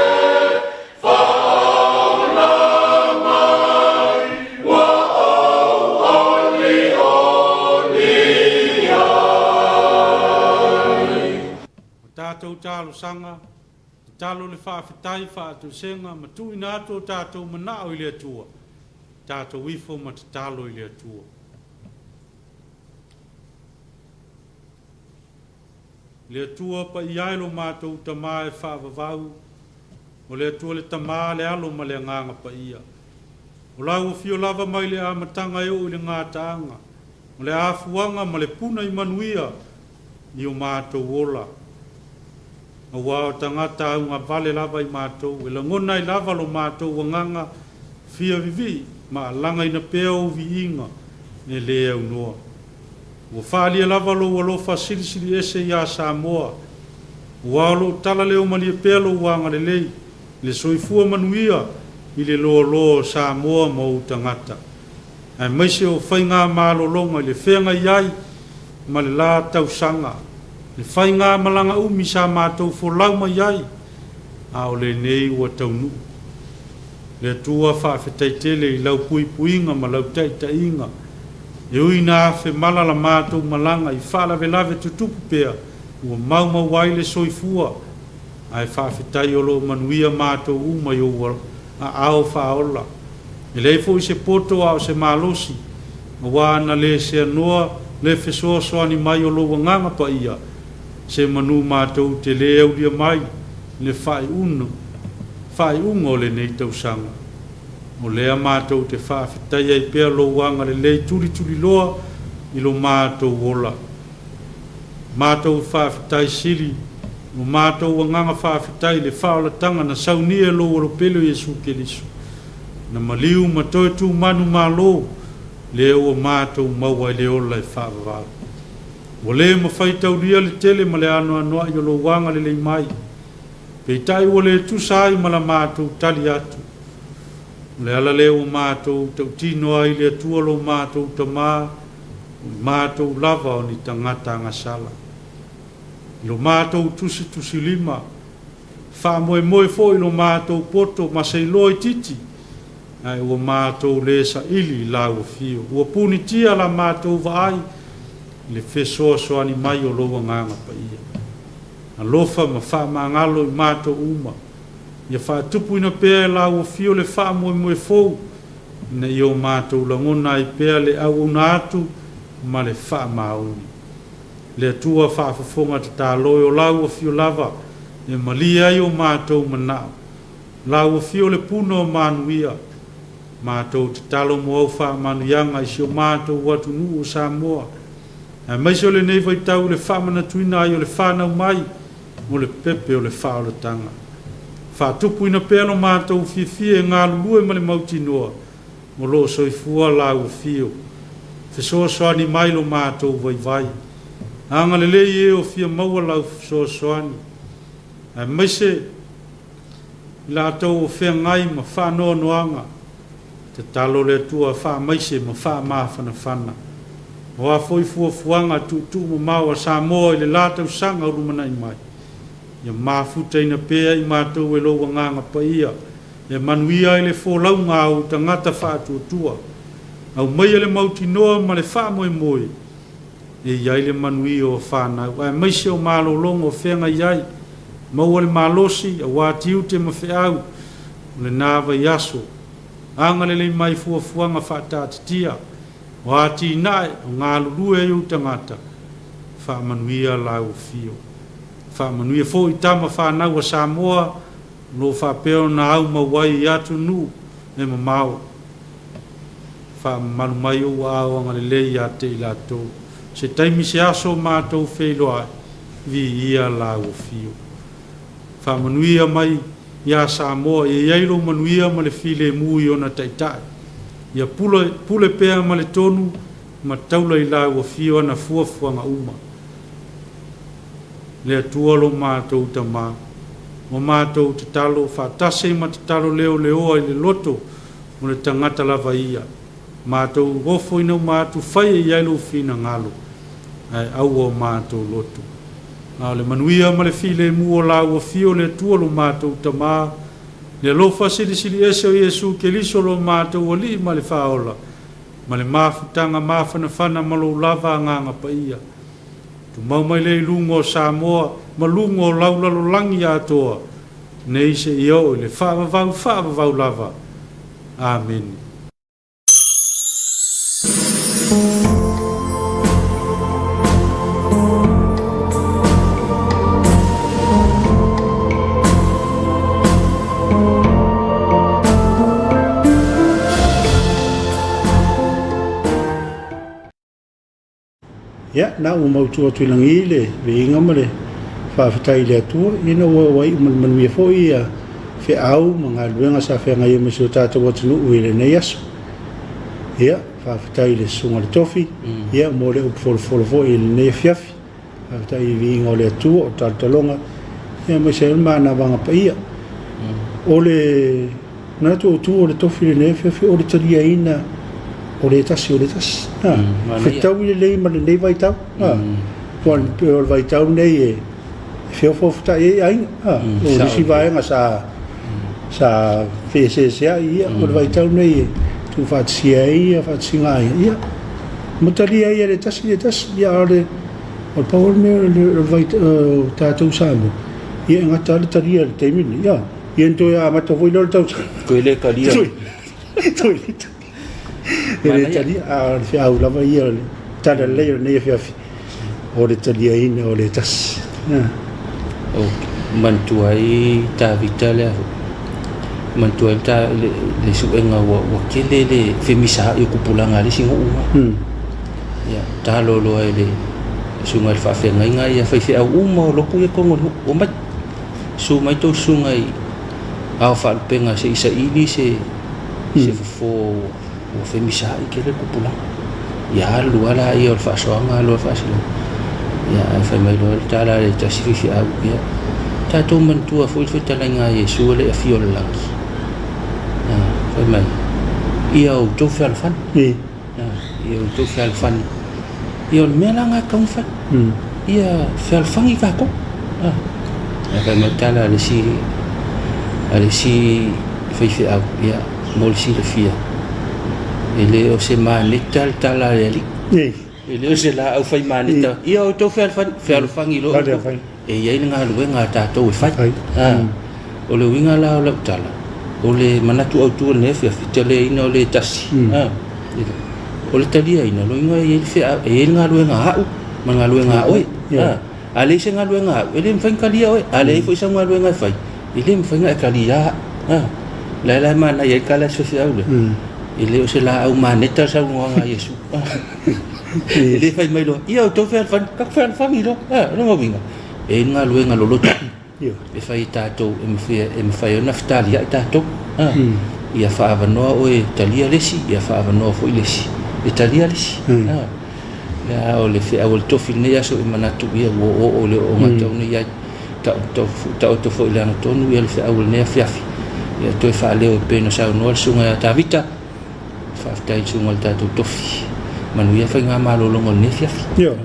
faaola mai ua ou olioli ai. O tatou talosaga, tatalo le faafetai, faatoesega ma tuuina atu o tatou manao i le Atua. Tatou ifo ma tatalo i le Atua. Le Atua paia e lo matou Tamā e faavavau, o le Atua le Tamā, le Alo ma le Agaga Paia. O lau afio lava mai le amataga e oo i le gataaga, o le afuaga ma le puna i manuia i o matou ola. Aua o tagata augavale lava i matou, e lagona ai lava lo matou agaga fia vivii ma alagaina pea ou viiga e lē aunoa. Ua faaalia lava lou alofa silisili ese iā Samoa, aua o loo talaleo malie pea lou agalelei i le soifua manuia i le loaloa o Samoa ma ou tagata, aemaise o faigamalologa i le feagai ai ma le la tausaga, le faigamalaga umi sa matou folau mai ai, a o lenei ua taunuu. Le Atua faafetai tele i lau puipuiga ma lau taitaiga, e ui ina afe mala la matou malaga i faalavelave tutupu pea ua maumau ai le soifua, ae faafetai o lo o manuia matou uma i ou aao faaola. E leai foi se poto a o se malosi, aua ana le seanoa le fesoasoani mai o lou Agaga Paia, se manu matou te lē aulia mai le faaiuga o lenei tausaga. O lea matou te faafetai ai pea lou agalelei tulituliloa i lo matou ola. Matou faafetai sili lo matou agaga faafetai i le faaolataga na saunia e lou Alopele o Iesu Keliso, na maliu ma toe tumanu malo, lea ua matou maua ai le ola e faavavau. Ua lē mafai taulia le tele ma le anoanoai o lou agalelei mai, peitai ua lē tusa ai ma la matou tali atu. O le ala lea ua matou tautino ai i le Atua lo matou Tamā, o i matou lava o ni tagata agasala. I lo matou tusitusilima, faamoemoe foi i lo matou poto ma se iloa itiiti, ae ua matou lē saili i lau afio. Ua punitia la matou vaai i le fesoasoani mai o lou Agaga Paia. Alofa ma faamagalo i matou uma. Ia faatupuina pea e lau afio le faamoemoe fou ina ia o matou lagona ai pea le auauna atu ma le faamaoni. Le Atua faafofoga tatalo e o lau afio lava e malie ai o matou manao. Lau afio le puna o manuia. Matou tatalo mo au faamanuiaga i si o matou atunuu o Samoa, aemaise o lenei vaitau i le faamanatuina ai o le fanau mai o le pepe o le faaolataga. Faatupuina pea lo matou fiafia e galulue ma le mautinoa o lo o soifua lau afio. Fesoasoani mai lo matou vaivai. Agalelei e o fia maua lau fesoasoani, aemaise i latou o feagai ma faanoanoaga. Tatalo le Atua faamaise ma faamafanafana. O a foi fuafuaga tuutuumamao a Samoa i le la tausaga o lumanai mai, ia mafutaina pea i matou e lou Agaga Paia e manuia ai le folauga a ou tagata faatuatua. Aumaia le mautinoa ma le faamoemoe e i ai le manuia o fanau aemaise o malologa o feagai ai. Maua le malosi aua tiute ma feau o lena vaiaso. Agalelei mai fuafuaga faataatitia o atinae o galulue ai ou tagata. Faamanuia lau afio. Faamanuia foi tama fanau a Samoa o lo o faapea ona aumau ai i atunuu e mamao. Faamamalu mai ou aao agalelei ia te i latou. Se taimi se aso matou feiloai, viia lau afio. Faamanuia mai ia Samoa, ia i ai lou manuia ma le filemu i ona taitai. Ia pule, pule pea ma le tonu ma taula i lau afio ana fuafuaga uma. Le Atua lo matou Tama, o matou tatalo faatasi ai ma tatalo leoleoa i le loto o le tagata lava ia, matou ofoina uma atu fai e i ai lou finagalo, ae aua o matou loto. A o le manuia ma le filemu o lau afio le Atua lo matou Tama, le alofa silisili ese o Iesu Keliso lo matou Alii ma le Faaola, ma le mafutaga mafanafana ma lou lava Agaga Paia, tumau mai lea i luga o Samoa ma luga o lau lalolagi atoa, nei seia oo i le faavavau faavavau lava. Amene. Ia, na ua mautu atu i lagi le viiga ma le faafetai i le Atua, ina ua oo ai uma le manuia foi ia feau ma galuega sa feagai ai ma si o tatou atunuu i lenei aso. Ia, faafetai i le Susuga i le Tofi, ia, mo le upu folofolo foi i lenei afiafi. Faafetai i viiga o le Atua, o talotaloga, ia aemaise ai o le manavaga paia. O le manatu autu o le tofi i lenei afiafi, o le taliaina o le tasi o le tasi. Fetaui lelei ma lenei vaitau. O le vaitau lenei e feofaofata'i ai aiga. O nisi vaega sa sa feeseesea'i, ia, o le vaitau lenei e tuufaatasia ai ia faatasiga aiga, ia, ma talia ai e le tasi le tasi, ia, a o le o le pau o le mea o le vaitau o tatou Samoa, ia, e gata lava le talia i le taimi lenei, ia, ia ona toe amata foi lea o le tausaga. Toe le talia. Toe le talia. E le talia, a o le feau lava ia o le tala lelei o lenei afiafi, o le taliaina o le tasi. Ok, manatua ai Tavita lea foi. Manatua ai ta, le, le suega ua, ua tele le femisaai o tupulaga a le isi nuu. Ia, talo loa e le susuga i le faafeagaiga ia faifeau uma o lotu ia totonu o le nuu. Omai, susu mai tou susuga i ao faalupega se i saili se, se fofo ua femisaai tele le tupulaga. Ia alu lava laia o le faasoaga alu lava le faasalaga. Ia ae fai mai loa le tala a le tasi faifeau, ia tatou manatua foi le fetalaiga a Iesu e le i afio i le lagi. Fai mai, ia outou fealofani. Ia outou fealofani. Ia o le mea la lena e tatau ona fai. Ia fealofani tatou. Ae fai mai le tala a le isi, a le isi faifeau, ia mo le silafia, e le o se maneta le tala a le Alii. E le o se laau fai maneta. Ia outou fealofani, fealofani loa outou. E i ai le galuega a tatou e fai. O le uiga la o lau tala, o le manatu autu o lenei afiafi, taliaina o le tasi. O le taliaina, o lona uiga e i ai le feau, e i ai le galuega a au ma le galuega a oe. A leai se galuega a au, e le mafai ona talia oe. A leai foi sau galuega e fai, e le mafai ona e talia au. O lea la e manaia ai le tala a si faifeau lea, e le o se laau maneta le saunoaga a Iesu. E le fai mai loa, ia outou fealofani, tatou fealofani loa. O lona uiga, e i ai le galuega loloto e fai e tatou e mafai ai ona fetaliai tatou. Ia faaavanoa oe e talia le isi, ia faaavanoa foi le isi e talia le isi. Ia, o le feau a le tofi i lenei aso, e manatu ia ua oooo i le ooooga e tatau ona i ai. Taoto foi i le agatonu ia le feau o lenei afiafi. Ia toe faaleo e pei ona saunoa le susuga ia Tavita. Faafetai i le susuga i le tatou tofi. Manuia faiga malologa o lenei afiafi. Ioe.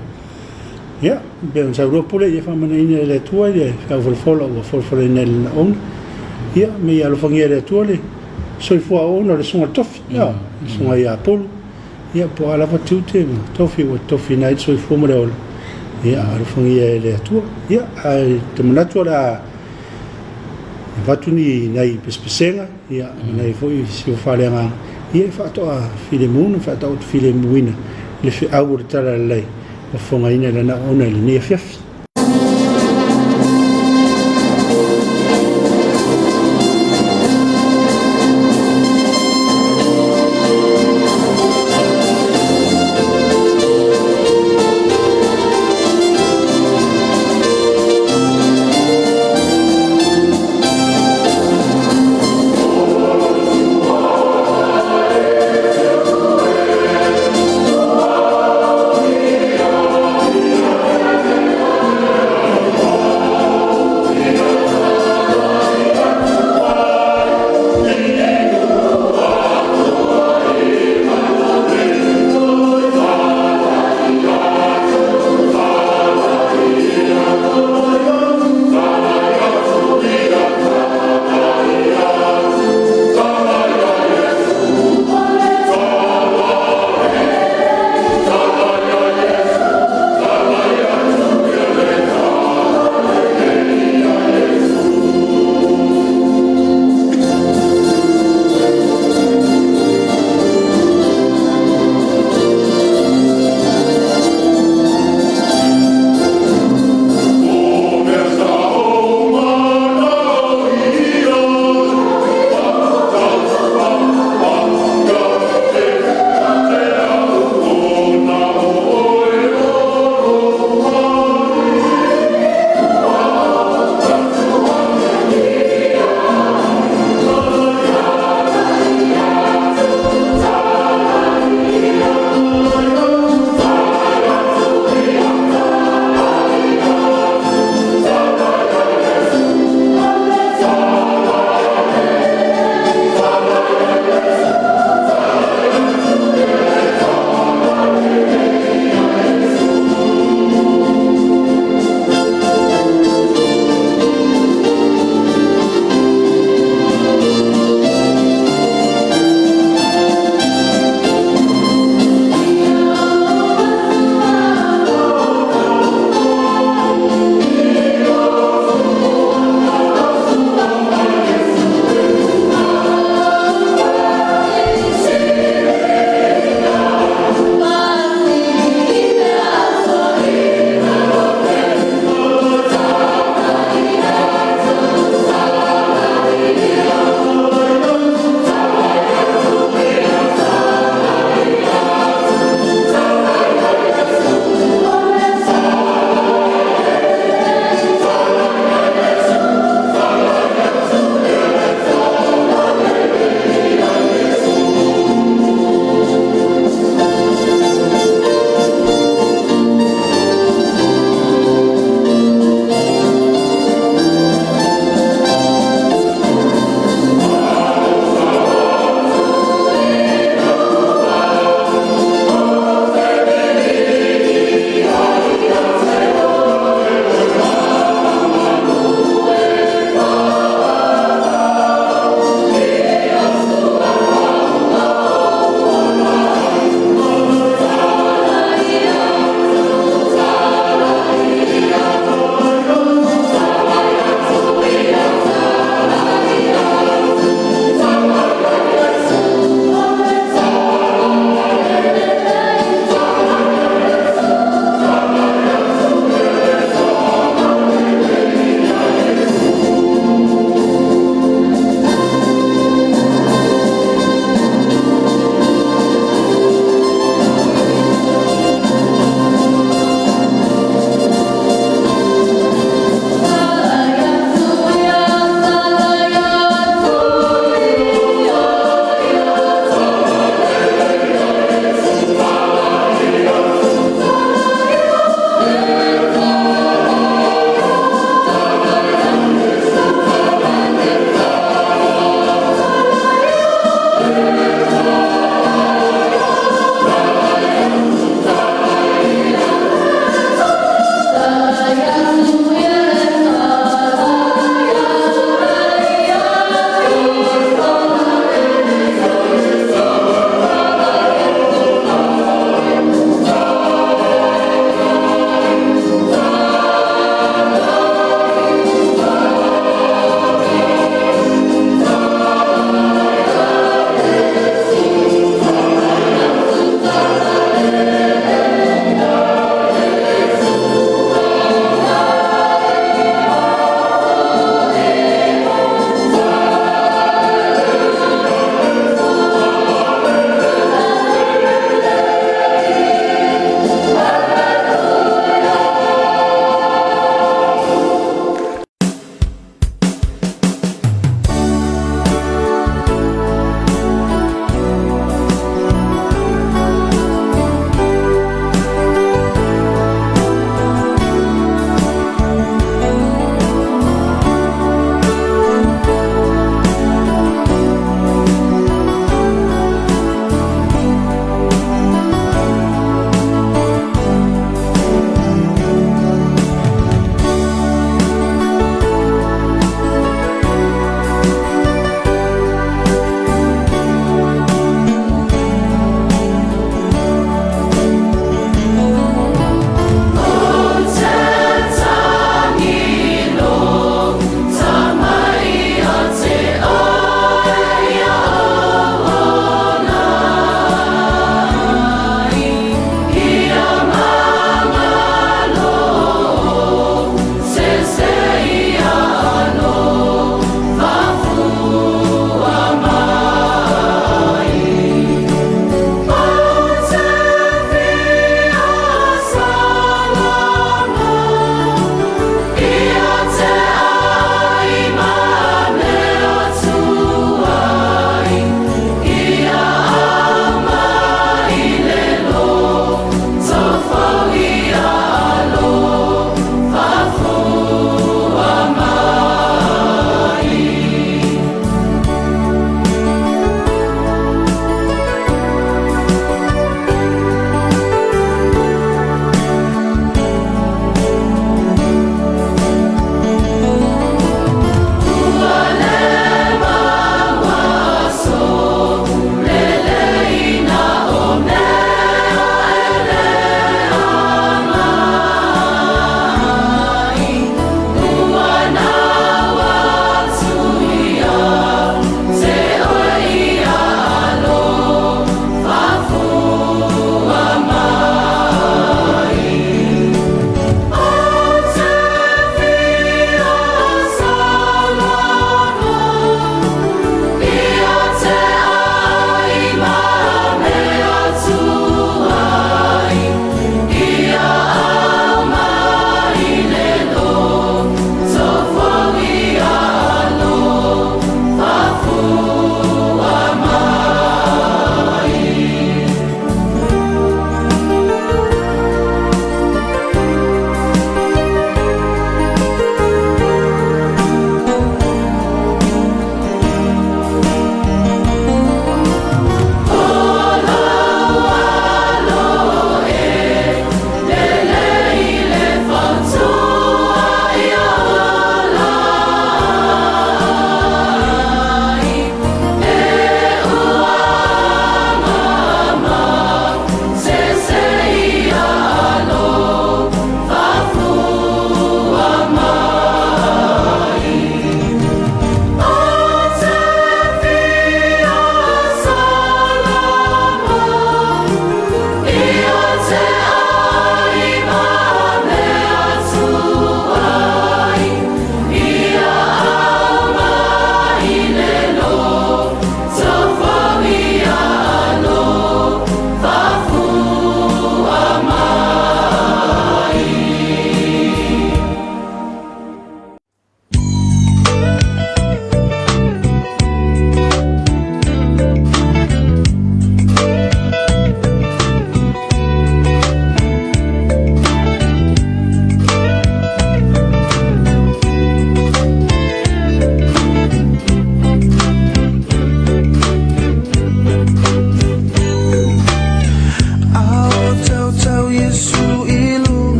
Ia, pei ona saunoa Pule, ia faamanaina e le Atua i le feau folafola ua folafolaina e Lana auauna. Ia, ma ia alofagia e le Atua le soifua auauna o le susuga i le tofi, ioe, le susuga ia Pulu. Ia, po o a lava tiute ma tofi ua tofiina ai le soifua ma le ola, ia, alofagia e le Atua. Ia, ae ou te manatu o le a avatu ni nai pesepesega, ia, ma nai foi sio faaleagaga, ia, e faatoa filemu na faataoto filemuina le feau o le Talalelei ua fofogaina e Lana auauna i lenei afiafi.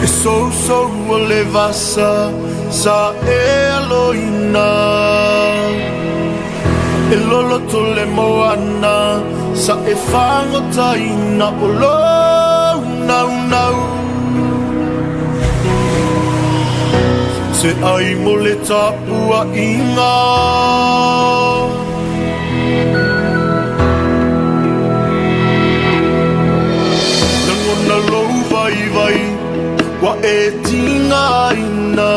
E sousou o le vasa sa e aloina E loloto le moana sa e fagotaina o lou naunau Se ai mo le tapuaiga. Lagona lou vaivai ua e tigaina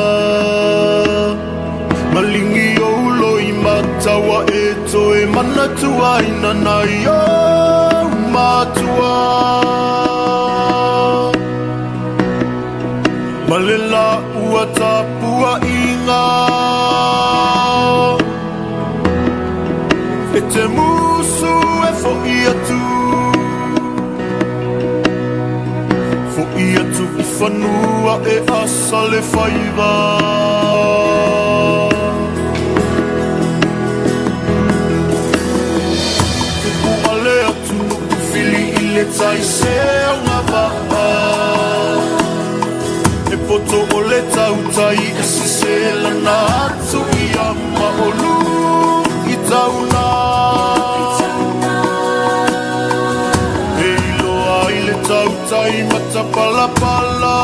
Maligi ou loimata ua e toe manatuaina nai ou matua Ma le la ua tapuaiga E te musu e foʻi atu Foʻi atu i fanua e asa le faiva Tupu ale atunuu fili i le tai se agavaa E poto o le tautai e seselana atu ia ma olu i tauna E iloa ai le tautai matapalapala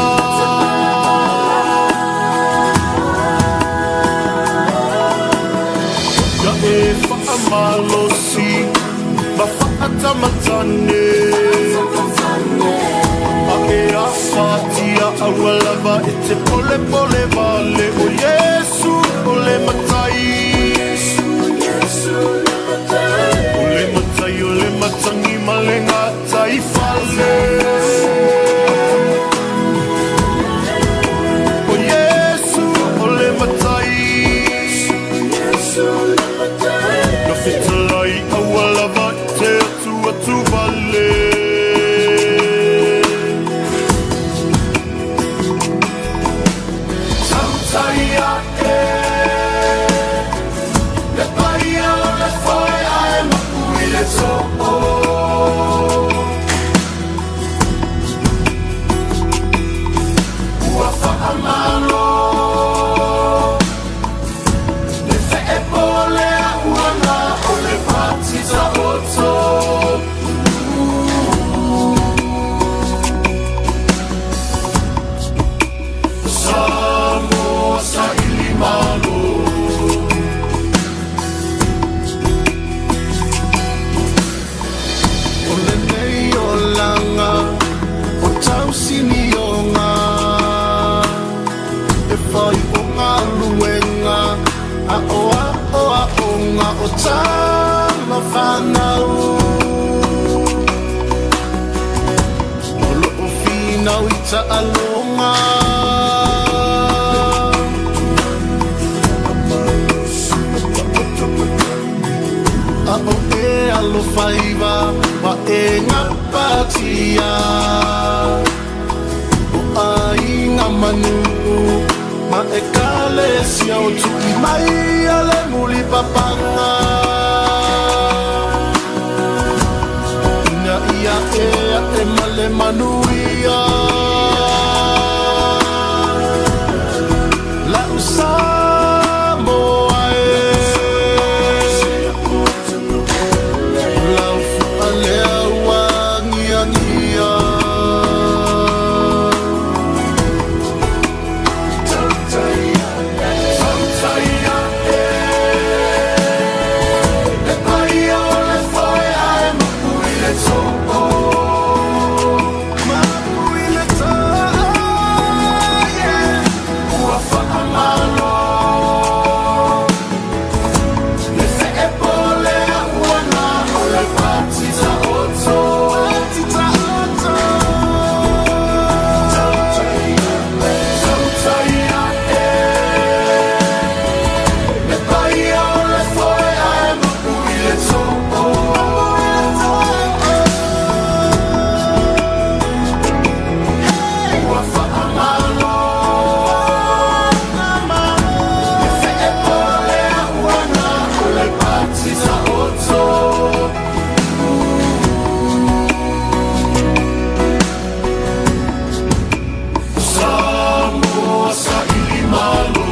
Ia e faamalosi ma faatamatane A e afatia aua lava e te polepole vale O Iesu o le Matai O le Matai o le matagi ma le gataifale O Iesu o le Matai Na fetalai aua lava e te atuatu vale Tautai ae le paia o le foe ae mapu i le too Ua faamalo le o tama fanau O loo finau i taaloga. A o e alofaiva wa e gapatia. O aiga ma nuu ma ekalesia o tui mai a le mulipapaga. Ina ia e ae ma le manuia. Lau Samoa e. Lau fua lea ua agiagia. Tautai ae le paia o le foe ae mapu i le too. Mapu i le too, yeah. Ua faamalo. Le feepo lea ua na o le pati taoto. Pati taoto. Tautai ae le paia o le foe ae mapu i le too. Ua faamalo. Le feepo lea ua na o le pati taoto. Samoa saili malo.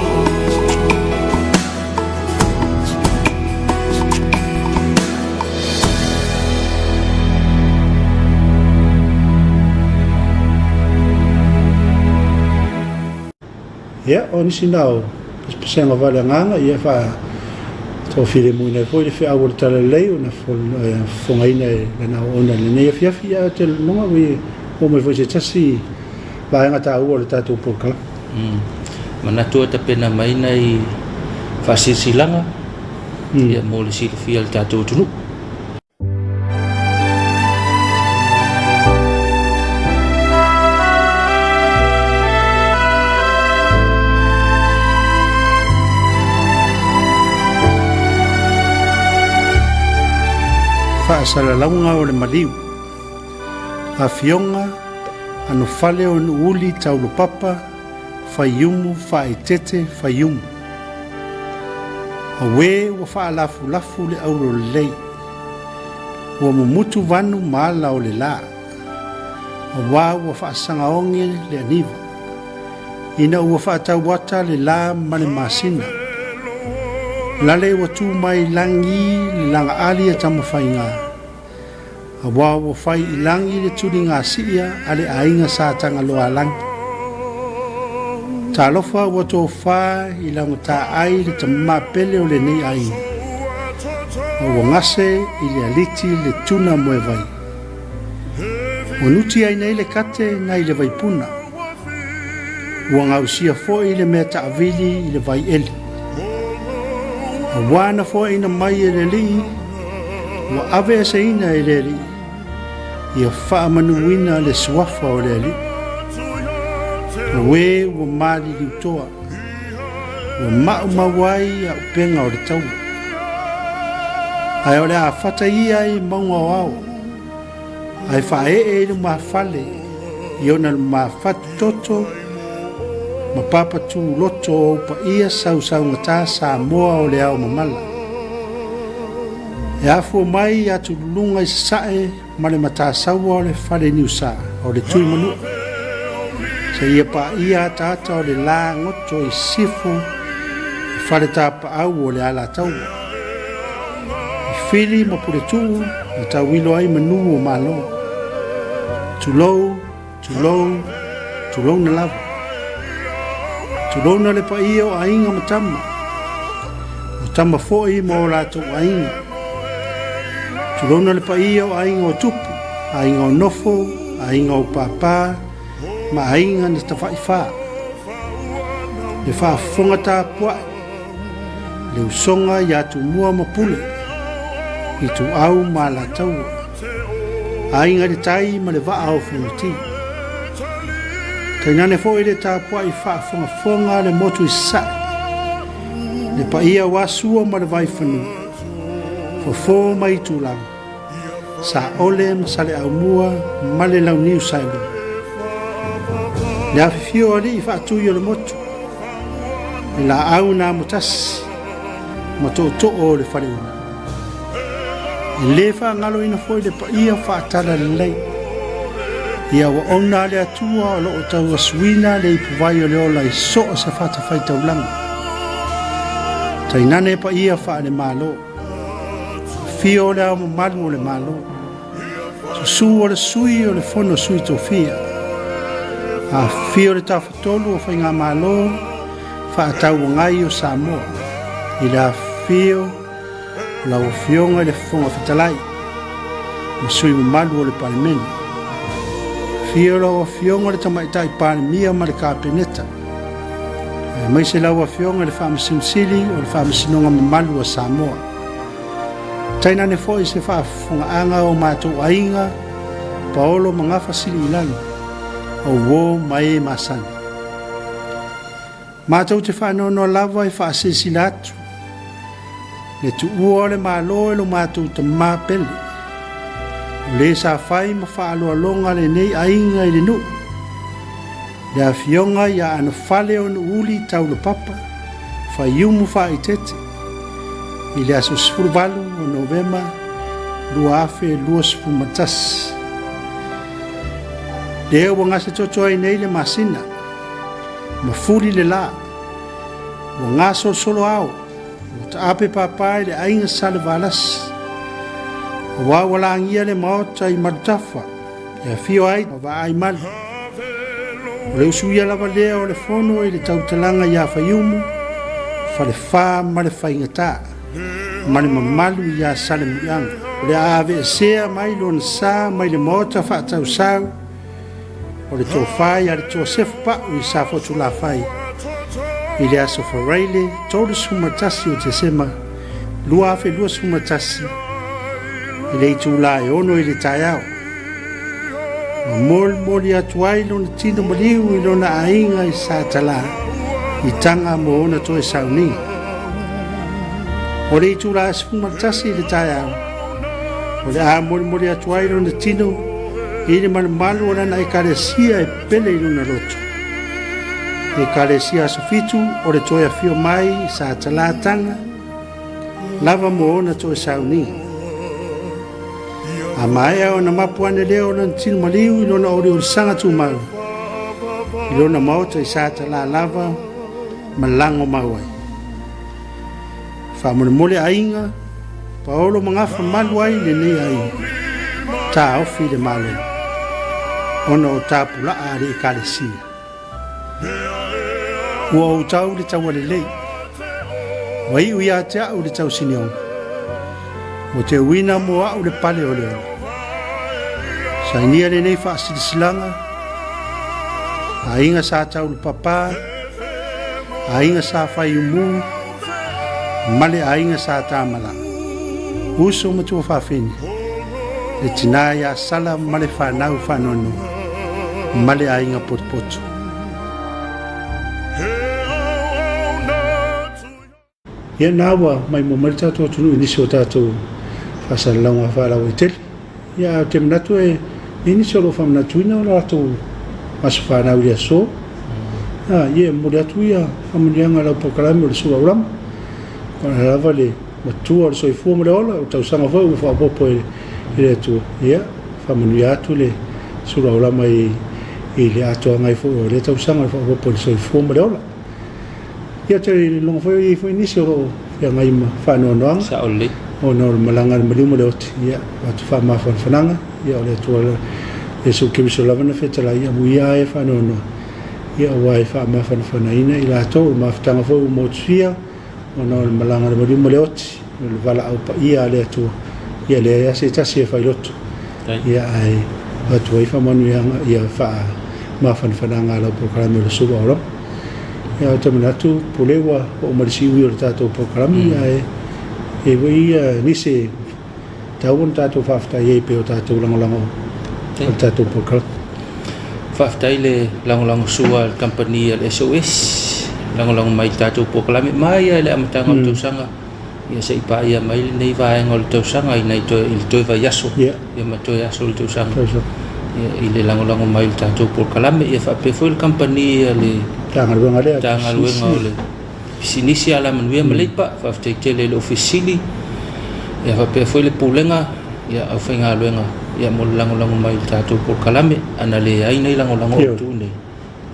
Ia, o nisi na o pesepesega vale agaga, ia fa toafilemuina ai foi le feau o le Talalelei ona fofogaina e lana auauna i lenei afiafi. Ia, ou te lagona ua oo mai foi se tasi vaega taua o le tatou polokalame. Manatu e tapena mai nai faasilasilaga ia mo le silafia e le tatou atunuu. Faasalalauga o le maliu. Afioga, Anofale o Nuuuli Taulopapa, Faiumu Faaeteete Faiumu. Auē ua faalafulafu le aulolelei, ua mumutu vanu ma ala o le la, auā ua faasagaoge le aniva, ina ua faatauata le la ma le masina. Lale ua tu mai lagi le lagaali a Tamafaiga, Auā ua fai i lagi le tuligasia a le aiga sa Tagaloaalagi. Talofa ua tofa i lagotaaai le tama pele o lenei aiga, ma ua gase i le aliti le tuna moevai. Ua nuti ai nei le kate nai le vaipuna. Ua gausia foi le mea taavili i le vai eli. Auā na foaiina mai e le Alii, ua aveeseina e le Alii, ia faamanuina le suafa o le Alii. Auē ua maliliutoa, ua maumau ai auupega o le taua. Ae o le a fata ia i mauga o ao, ae faaee i lumafale i ona lumafatutoto ma papatūloto o ou paia sausaugata Samoa o le ao mamala. E afua mai i atululuga i Sasae ma le matasaua o le fale Niusa o le Tuimanua, seia paia ataata o le la goto i Sisifo i fale tapaau o le Alataua. I Fili ma Puletuu na tauilo ai manu o Malo. Tulou, tulou, tulouna lava. Tulouna le paia o aiga ma tama, o tama foi ma o latou aiga. Tulouna le paia o aiga o tupu, aiga o nofo, aiga o pāpā, ma aiga na tafaifā. Le faafofoga tapuai. Le usoga ia Tumua ma Pule, Ituau ma Alataua, Aiga i le Tai ma le Vaa o Fonoti. Tainane foi le tapuai faafogafoga a le motu i Sasae, le paia aua Sua ma le Vaifanua, Fofo ma Itulagi, Saole ma Saleaaumua ma le Launiu Saelua. Le afifio o alii faatui o le motu, le laau na amotasi ma tootoo o le faleula. E le faagaloina foi le paia faatalalelei. Ia auauna a le Atua o lo o tauasuina le ipuvai o le ola i so o se fatafaitaulaga. Tainane paia faale-Malo. Afio o le Ao Mamalu o le Malo. Susu o le Sui o le Fono Sui Tofia. Afifio le Tafatolu o Faigamalo Faatauagai o Samoa. I le afifio o lau Afioga i le Fofoga Fetalai ma sui mamalu o le Palemene. Afio lau Afioga i le Tamaitai Palemia ma le Kapeneta, aemaise lau Afioga i le Faamasino Sili o le Faamasinoga Mamalu a Samoa. Tainane foi se faafofogaaga o matou aiga, Paolo ma Gafa Siliilagi, o uo ma e masani. Matou te faanoanoa lava e faasilasila atu le tuua o le Malo e lo matou tamā pele, o le sa fai ma faaaloaloga lenei aiga i le nuu, le afioga ia Anofale o Nuuuli Taulapapa Faiumu Faaitete, i le aso 18 o Novema 2021. Lea ua gasetoto ai nei le masina, Mafuli le la, ua gasolosolo ao, ua taape papa i le aiga Salevalasi. Aua ua lagia le maota i Malutafa e afio ai ma Vaaimalu. O le usuia lava lea o le fono i le tautalaga ia Faiumu, Falefa ma le Faigata, ma le mamalu ia Salemuliaga. O le a aveesea mai lona sa mai le maota faatausau, O le tofa ia le Josefu Pau i Safotulafai i le aso Faraile 31 o Tesema 2021 i le itula e 6 i le taeao. Ua molimoli atu ai lona tino maliu i lona aiga i Satala i Taga mo ona toe sauniga. O le itula e 11 i le taeao, o le a molimoli atu ai lona tino i le malumalu o lana ekalesia e pele i lona loto. Ekalesia Aso Fitu o le toe afio mai i sa talataga lava mo ona toe sauniga. A maea ona mapu ane lea o lona tino maliu i lona oliolisaga tumau i lona maota i sa tala lava ma lago mau ai. Faamolemole aiga, Paolo ma Gafa malu ai lenei aiga, taofi le Malo, ona o tapulaa a le Ekalesia. Ua ou tau le taua lelei, ua iu ia te au le tausinioga, ua teuina mo au le pale o le ola. Sainia lenei faasilasilaga, aiga sa taulupapa, aiga sa faiumu, ma le aiga sa Tamala, uso ma tuafafine, le tinā iā Sala ma le fanau faanoanoa, ma le aiga potopoto. Ia na ua maimoa mai le tatou atunuu i nisi o tatou faasalalauga faalauaitele. Ia ae ou te manatu e i ai nisi o lo o faamanatuina o latou aso fanau i le aso. Ah, ia e momoli atu ia faamanuiaga i lau polokalame o le Sua Aurama. O le lava le matua o le soifua ma le ola, o tausaga foi ua faaopoopo e le Atua. Ia, faamanuia atu le Sua Aurama i le atoaga ai foi o lea tausaga o le faaopoopo i le soifua ma le ola. Ia te iloga foi o i ai foi nisi o lo o feagai ma faanoanoaga. Sao lelei. Ona o le malaga a le maliu ma le oti. Ia, avatu faamafanafanaga. Ia, o le Atua Iesu Keriso lava na fetalai, ia amuia ai e faanoanoa. Ia, aua e faamafanafanaina i latou. O le mafutaga foi ua motusia ona o le malaga a le maliu ma le oti. O le valaau paia a le Atua. Ia, leai lava se tasi e failoto. Ia, ae avatu ai faamanuiaga, ia faamafanafanaga a lau polokalame o le Sulu Aolama. Ia, ou te manatu, Pule, ua oo mai le siui o le tatou polokalame, ae e i ai foi nisi e tatau ona tatou faafetai ai pei o tatou lagolago o le tatou polokalame. Faafetai le lagolagosua a le kamupani a le SOS, lagolago mai i le tatou polokalame mai lava i le amataga o le tausaga, ia se i paia mai lenei vaega o le tausaga i nai toe i le toe vaiaso ia ma toe aso o le tausaga ia i le lagolago mai i le tatou polokalame. Ia faapea foi le kamupani a le Matagaluega lea Matagaluega o le Pisinisi, Alamanuia ma Leipa, faafetai tele i le Ofisa Sili ia faapea foi le Pulega ia aufaigaluega ia mo le lagolago mai i le tatou polokalame. Ana leai nei lagolago o tu nei,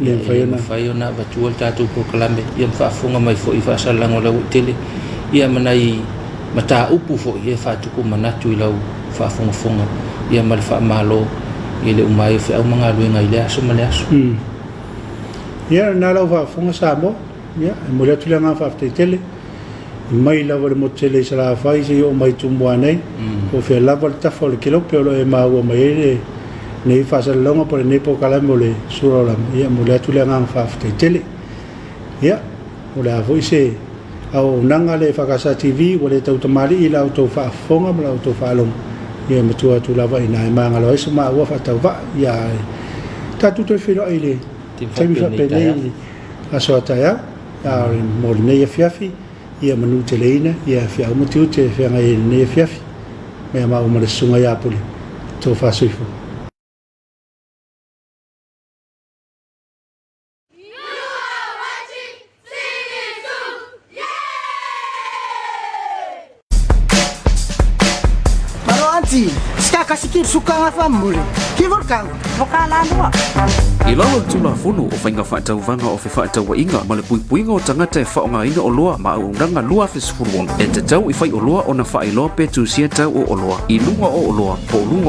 Le mafai e ona mafai ona avatua le tatou polokalame ia ma faafofoga mai foi i faasalalaga o lauaitele ia ma nai mataupu foi e faatupu manatu i lau faafogafoga ia ma le faamalo i le uma ai o feau ma galuega i lea aso ma lea aso. Ia, lena lau faafofoga Samoa. Ia, e momoli atu le agaga faafetai tele mai lava i le motu tele i Salafai seia oo mai i Tumua nei, po o fea lava le tafa o le kelope o lo o e maua mai ai lenei faasalalauga po o lenei polokalame o le Sura o Lama. Ia, e momoli atu le agaga faafetai tele. Ia, o le a foi se auaunaga a le EFKS TV ua le tau tamalii i la outou faafofoga ma la outou faalogo, ia e matua atu lava i ina e magalo ai so maua faatauvaa. Ia, ae tatou toe feiloai i le taimi faapenei i aso a taeao, a o mo lenei afiafi, ia manuteleina, ia feau ma tiute e feagai ai i lenei afiafi. Mea maua ma le Susuga ia Pule, Tofa Soifua. You are watching TV2! Yeah! Malo anti, ska kasikir suka ngafa mule. Kivur kang. I lalo o le Tulafono o Faiga Faatauvaga o Fefaatauaiga ma le Puipuiga o Tagata e Faaaogaina Oloa ma Auaunaga 2016, e tatau i faioloa ona faailoa pe tusia tau o oloa i luga o oloa po o luga